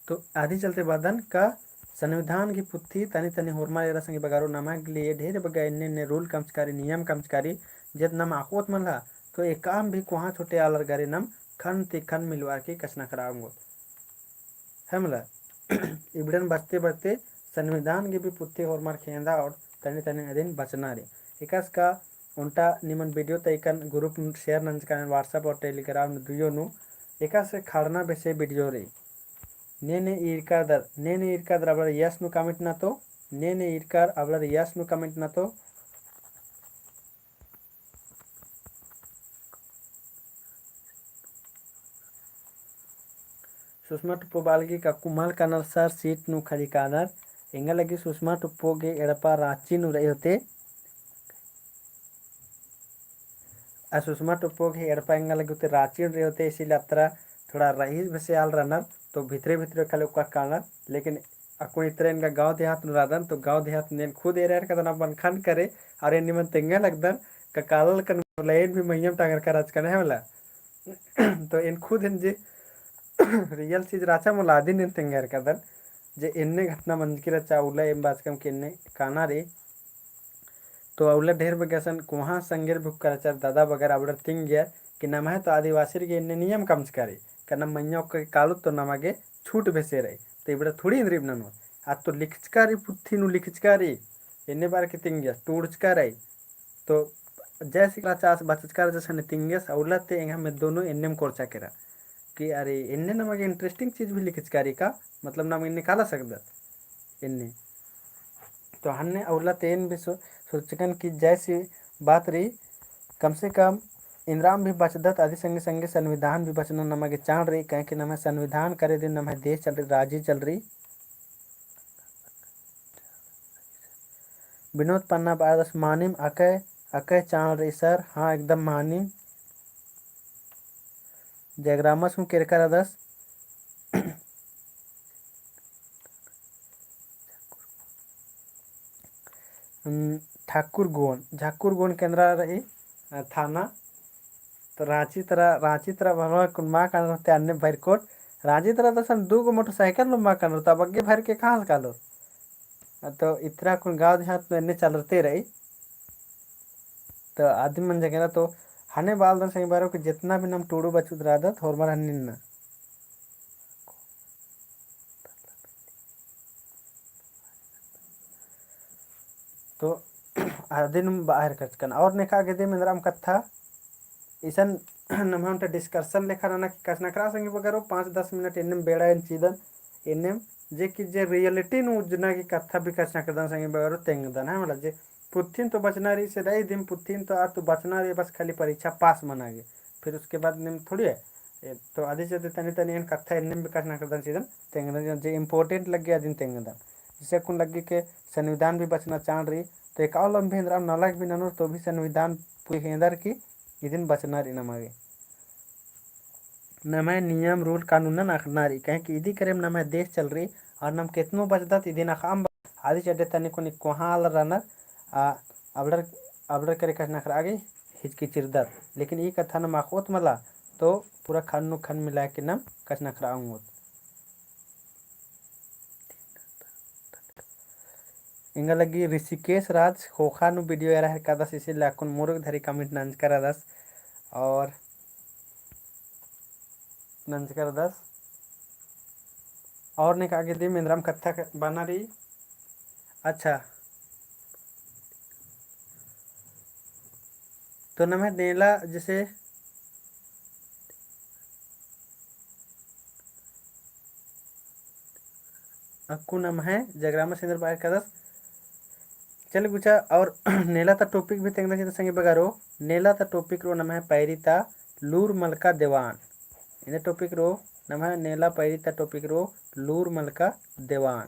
तो अदी चलते बअदन का संविधान की पुथी तनी तनी होरमर एरा संगी बगरो, नमा गे लिए ढेर बग्गे एन्ने एन्ने rule कमचका रई, नियम कमचका रई, जद नम अख़ोत मला, तो एकाम भी कोहाँ छोटे आलर गरे नम खन ती खन मिलवार की कछनखरआ ओंगोत। है मला, इबड़न बचते बचते संविधान गे भी पुथी होरमर खेंदा और तनी तनी अदिन बचना रई। एकासे का ओन्टा निमन video तइकन group नू share नंजकन WhatsApp और Telegram नू दुयो नू। एकासे खड़ना बेसे video रई। ने ने ईरकर दर, ने ने ईरकर दर अबड़र yes नू comment ननोत, ने ने ईरकर अबड़र yes नू comment ननोत। सुषमा टुप्पो बालगी का कुमल कानर सर seat नू खाली कानर, एंगा लगी सुषमा टुप्पो गे एड़पा राँची नू रई होते। आ सुषमा टुप्पो गे एड़पा एंगा लगी होते राँची नू रई होते, इसीलिए अत्रा थोड़ा रईस बेसे आल रअनर, तो भितरे भितरे खाली ओक्का कानर, लेकिन अक्कुन इतरा एंगा गाँव देहात नू रअदन, तो गाँव देहात नू एन खुद एरा एरकदन अपन खन करे, और एन निमन तेंगा लगदन, का काला लकन बोला एन भी मइय्याँ टांगर का रहचकन है मला। तो एन खुद एन जे real चीज रहचा मला अदिन एन तेंगा एरकदन, जे एन्ने घटना मंजकी रहचा उल्ला एम बाचकम के एन्ने काना रई। तो उल्ला ढेर बग्गे असन कोहाँ संगेर भी ओक्कर रहचर दादा बगर अबड़र तिंगियर कि नम्है तो आदिवासिर गे एन्ने नियम कमचका रई, का नम मइय्याँ ओक्कर कालोत तो नमा गे छूट बेसे रई। तो इबड़ा थोड़ी एन्देरिम ननोत। आ तो लिखचका रई, पुथी नू लिखचका रई, एन्ने बअर के तिंगियस, टूड़चका रई। तो जैसे का चास बचचका रई जैसे ने तिंगियस, आ उल्ला ते एंगा मेद्दो नू एन्नेम कोरचा केरा। कि अरे एन्ने नमा गे interesting चीज भी लिखचका रई का, मतलब नमा एन्ने काला सकदत एन्ने। तो हन्ने आ उल्ला ते एन भी सो-, सोचकन कि जैसी बात रई, कम से कम इन्द्राम भी बचदत, अदी संगे संगे संविधान भी बचना नमा गे चाड़ रई, काहे कि नम्है संविधान करे दिम नम्है देश चल रई, राजी चल रई। विनोद पन्ना बअदस मानिम अकय, अकय चाड़ रई सर, हाँ एकदम मानिम। जयग्रामस हूँ केरका रअदस। उम, ठाकुरगोंड, ठाकुरगोंड केंद्रा रई, अ, थाना। तो राँची तरा, राँची तरा भरवा कुन मा कानर होते अन्ने भरकोट। राँची तरा तो सन दू गो मोटरसाइकिल लो मा कानर, तो अब अग्गे भर के कहाँ से कालो? अ, तो इतरा कुन गाँव देहात में एन्ने चलरते रई। तो आदिम मंजा केरा तो हने बालदन संगी बगरो कि जितना भी नम टूड़ू बचुद रअदत, होरमर हन्निन ना। तो अदिन बाहर कचकन। और नेका गे दिम एन्दराम कत्था, इसन नम्है ओन्टा discussion लेखा नना कि कछनखरआ संगी बगरो, पाँच दस मिनट एन्नेम बेड़ा एन चिदन, एन्नेम जे कि जे reality नू उज्जना की कत्था भी कछनखरदन संगी बगरो तेंगदन, है मला जे पुत्थिन तो बचना रई, से रई दिम पुत्थिन तो आ तो बचना रई, बस खाली परीक्षा पास मना गे। फिर उसके बाद नीम थोड़ी है। ए, तो अदी चलते तनी तनी एन कत्था एन्नेम भी कछनखरदन चिदन तेंगदन, जे important लग्गी अदिन तेंगदन। जैसे अक्कुन लग्गी के संविधान भी बचना चाड़ रई, तो एकाओ लम्बी एन्दराम नलख भी ननोर तो भी संविधान पूरी हेंदर की इदिन बचना रई नमा गे। नम्है नियम rule कानूनन अख़ना रई, काहे कि इदी करेम नम्है देश चल रई, और नम केतनो बचदत इदिन अख़अम आदिच अड्डे तनी कुन कोहाँ आलर रअनर, आ, अबड़र, अबड़र करे कछनखरआ गे हिचकिचिरदत। लेकिन ई कत्था नम अख़ोत मला, तो पूरा खन नू खन मिला के नम कछनखरआ ओंगोत। एंगा लग्गी ऋषिकेश राज ख़ोख़ा नू video एरा हेरकादस, इसीलिए अक्कुन मुरुक धरी comment नंजका रअदस। और नंजका रअदस। और नेका गे दिम एन्दराम कत्था क-, बअना रई। अच्छा। तो नम्है नेला जैसे अक्कु नम्है जगरामा सेंदर बाहर कदस। चल गुचा और नेला ता topic भी तेंगदन चिदन संगी बगरो, नेला ता topic रओ नम्है पैरी ता लूर मलका देवान। इन्ने topic रओ नम्है नेला पैरी ता topic रओ लूर मलका देवान।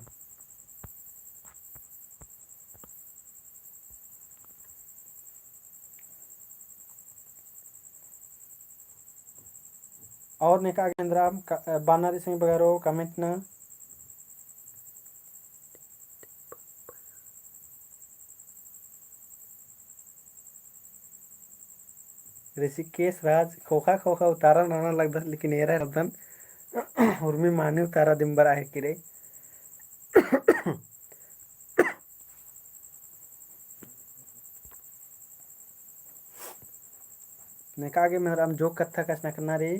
और नेका गे एन्दराम क-, बअना रई संगी बगरो comment नू। ऋषिकेश राज ख़ोख़ा ख़ोख़ा उतारा नना लगदस, लेकिन एरा हेलदन उर्मी मानी उतारा दिम बरआ हेलकी रई। नेका गे एन्दराम जोक कत्था कछनखरना रई।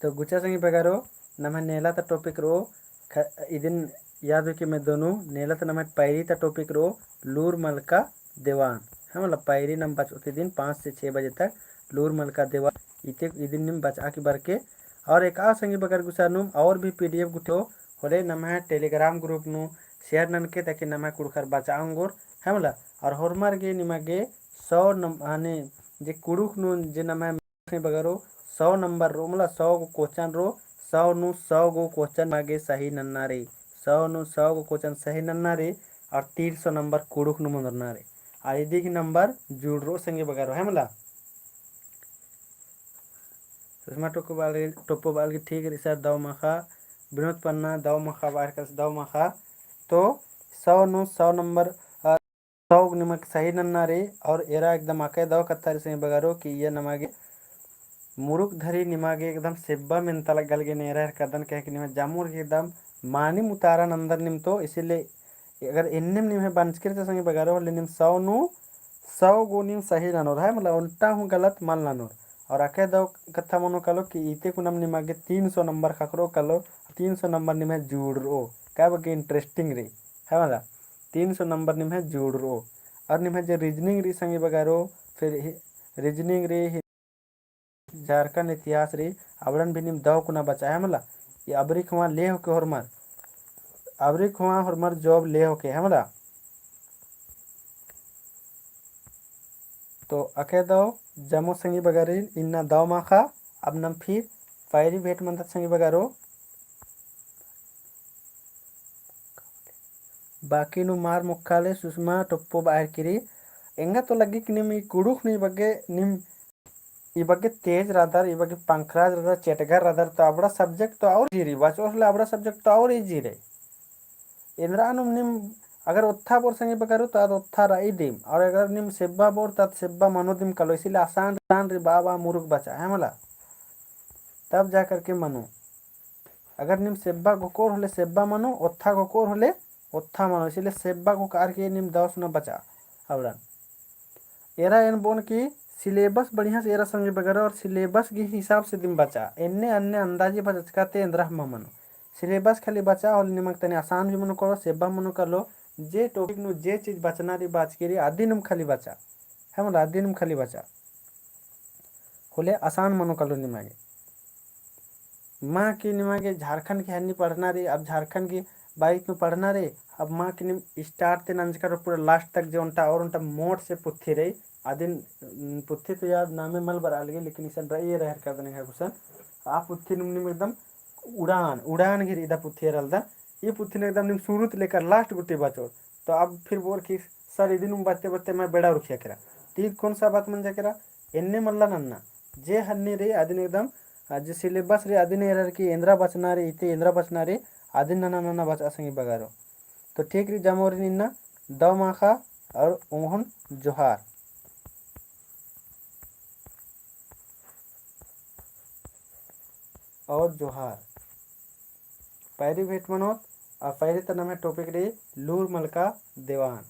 तो गुचा संगी बगरो, नम्है नेला ता topic रओ, ख-, इदिन याद हुई कि मैं दोनों नेला ता नम्है पैरी ता topic रओ लूर मलका देवान। है मला, पैरी नम बचओत इदिन पाँच से छः बजे तक लूर मलका देवान। इते इदिन नीम बचआ की बरके। और एका संगी बगर गुसा नुम और भी PDF गुट्ठो होले नम्है Telegram group नू share ननके, ताकि नम्है कुँड़ुख़र बचआ ओंगोर। है मला, और होरमर गे निमा गे सौ नम-, हने जे कुँड़ुख़ नू जे नम्है बगरो सौ number रओ, मला सौ गो question रओ, सौ नू सौ गो question मा गे सही नन्ना रई, सौ नू सौ गो question सही नन्ना रई, और तीन सौ number कुँड़ुख़ नू मुन्दरना रई। और इदी गही number जुड़रओ संगी बगरो, है मला। सुषमा टोप्पो बाल गे, टोप्पो बाल गे ठीक रई sir, दव माख़ा, विनोद पन्ना दव माख़ा, बाहर कस दव माख़ा, तो सौ नू सौ number, अ, सौ निमा गे सही नन्ना रई। और एरा एकदम अकय दव कत्था रई संगी बगरो कि इया नमा गे मुरुक धरी निमा गे एकदम सेब्बा मेन्ता लग्गा लगी नेरा हेरकदन, काहे कि निमा जामुर गे एकदम मानिम उतारा नन्दर नीम तो, इसीलिए अगर एन्नेम निम्है बंचकी रई तो संगी बगरो होले नीम सौ नू सौ गो नीम सही ननोर है, मतलब ओन्टा हूँ गलत मल ननोर। और अकय दव कत्था मनो कालो कि इते कुनम निमा गे तीन सौ number ख़क्खरओ कालो, तीन सौ number निम्है जुड़रओ, का बग्गे interesting रई। है मला, तीन सौ number निम्है जुड़रओ। और निम्है जे reasoning रई संगी बगरो, फिर हि-, reasoning रई, हि-, झारखंड इतिहास रई, अबड़न भी नीम दव कुना बचआ है मला। ये अबरी खुआ ले होके होरमर, अबरी खुआ होरमर job ले होके है मला। तो अकय दव जमो संगी बगरिन इन्ना दव माख़ा, अब नम फिर पैरी भेंट मंदत संगी बगरो। बाकी नू मार मोक्खा ले सुषमा टोप्पो बाहर किरी। एंगा तो लग्गी कि नीम ई कुँड़ुख़ नू बग्गे नीम ई बग्गे तेज रअदर, ई बग्गे पंखराज रअदर, चेटगर रअदर, तो अबड़ा subject तो और easy रई, बचओर होले अबड़ा subject तो और easy रई। एन्दरा नुम नीम अगर ओत्था बओर संगी बगरो, तो आद ओत्था रई दिम, और अगर नीम सेब्बा बओर, तो आद सेब्बा मनो दिम कालो, इसीलिए आसान, आसान रई, बा, बा मुरुख बचा, है मला? तब जा करके मनो। अगर नीम सेब्बा घोकोर होले सेब्बा मनो, ओत्था घोकोर होले ओत्था मनो, इसीलिए सेब्बा घोकार के नीम दव सुना बचा। अबड़न एरा एन बओन कि syllabus बढ़िया से एरा संगी बगरो और syllabus के हिसाब से दिम बचा। एन्ने अन्ने अंदाजी बचचका ते एन्दरा हूँ मनो। Syllabus खाली बचा होले निमन तनी आसान भी मनो कालो, सेब्बा मनो कालो, जे topic नू जे चीज बचना रई, बाचकी रई, अदिनुम खाली बचा। है मला, अदिनुम खाली बचा। होले आसान मनो कालो निमा गे। मा कि निमा गे झारखंड की हन्नी पढ़ना रई, अब झारखंड की बाईस नू पढ़ना रई, अब मा कि नीम start ते नंजकर पूरा last तक जे ओन्टा और ओन्टा मोट से पुथी रई, अदिन, उम, पुथी तो याद नामे मल बरआ लगी, लेकिन इसन रई रहर कर देने का कुसन। आ पुथी नीम, नीम एकदम उड़ान, उड़ान गे रई इदा पुथी एरा लगदन। ई पुथी नू एकदम नीम शुरू ती लेकर last गुट्ठी बचोर। तो अब फिर बओर कि sir इदिनुम बचते बचते मैं बेड़ा उरखिया केरा। तो ई कौन सा बात मंजा केरा? एन्ने मल्ला नन्ना। जे हन्नी रई अदिन एकदम, आ, जे syllabus रई अदिन एरर की एन्दरा बचना रई, इते एन्दरा बचना रई, अदिन नन्ना नन्ना बचआ संगी बगरो। तो ठीक रई, जमोरिन इन्ना दव माखा और ओंगोन जोहार। और जोहार। पैरी भेंट मनोत, और पैरी ता नम्है topic रई लूर मलका देवान।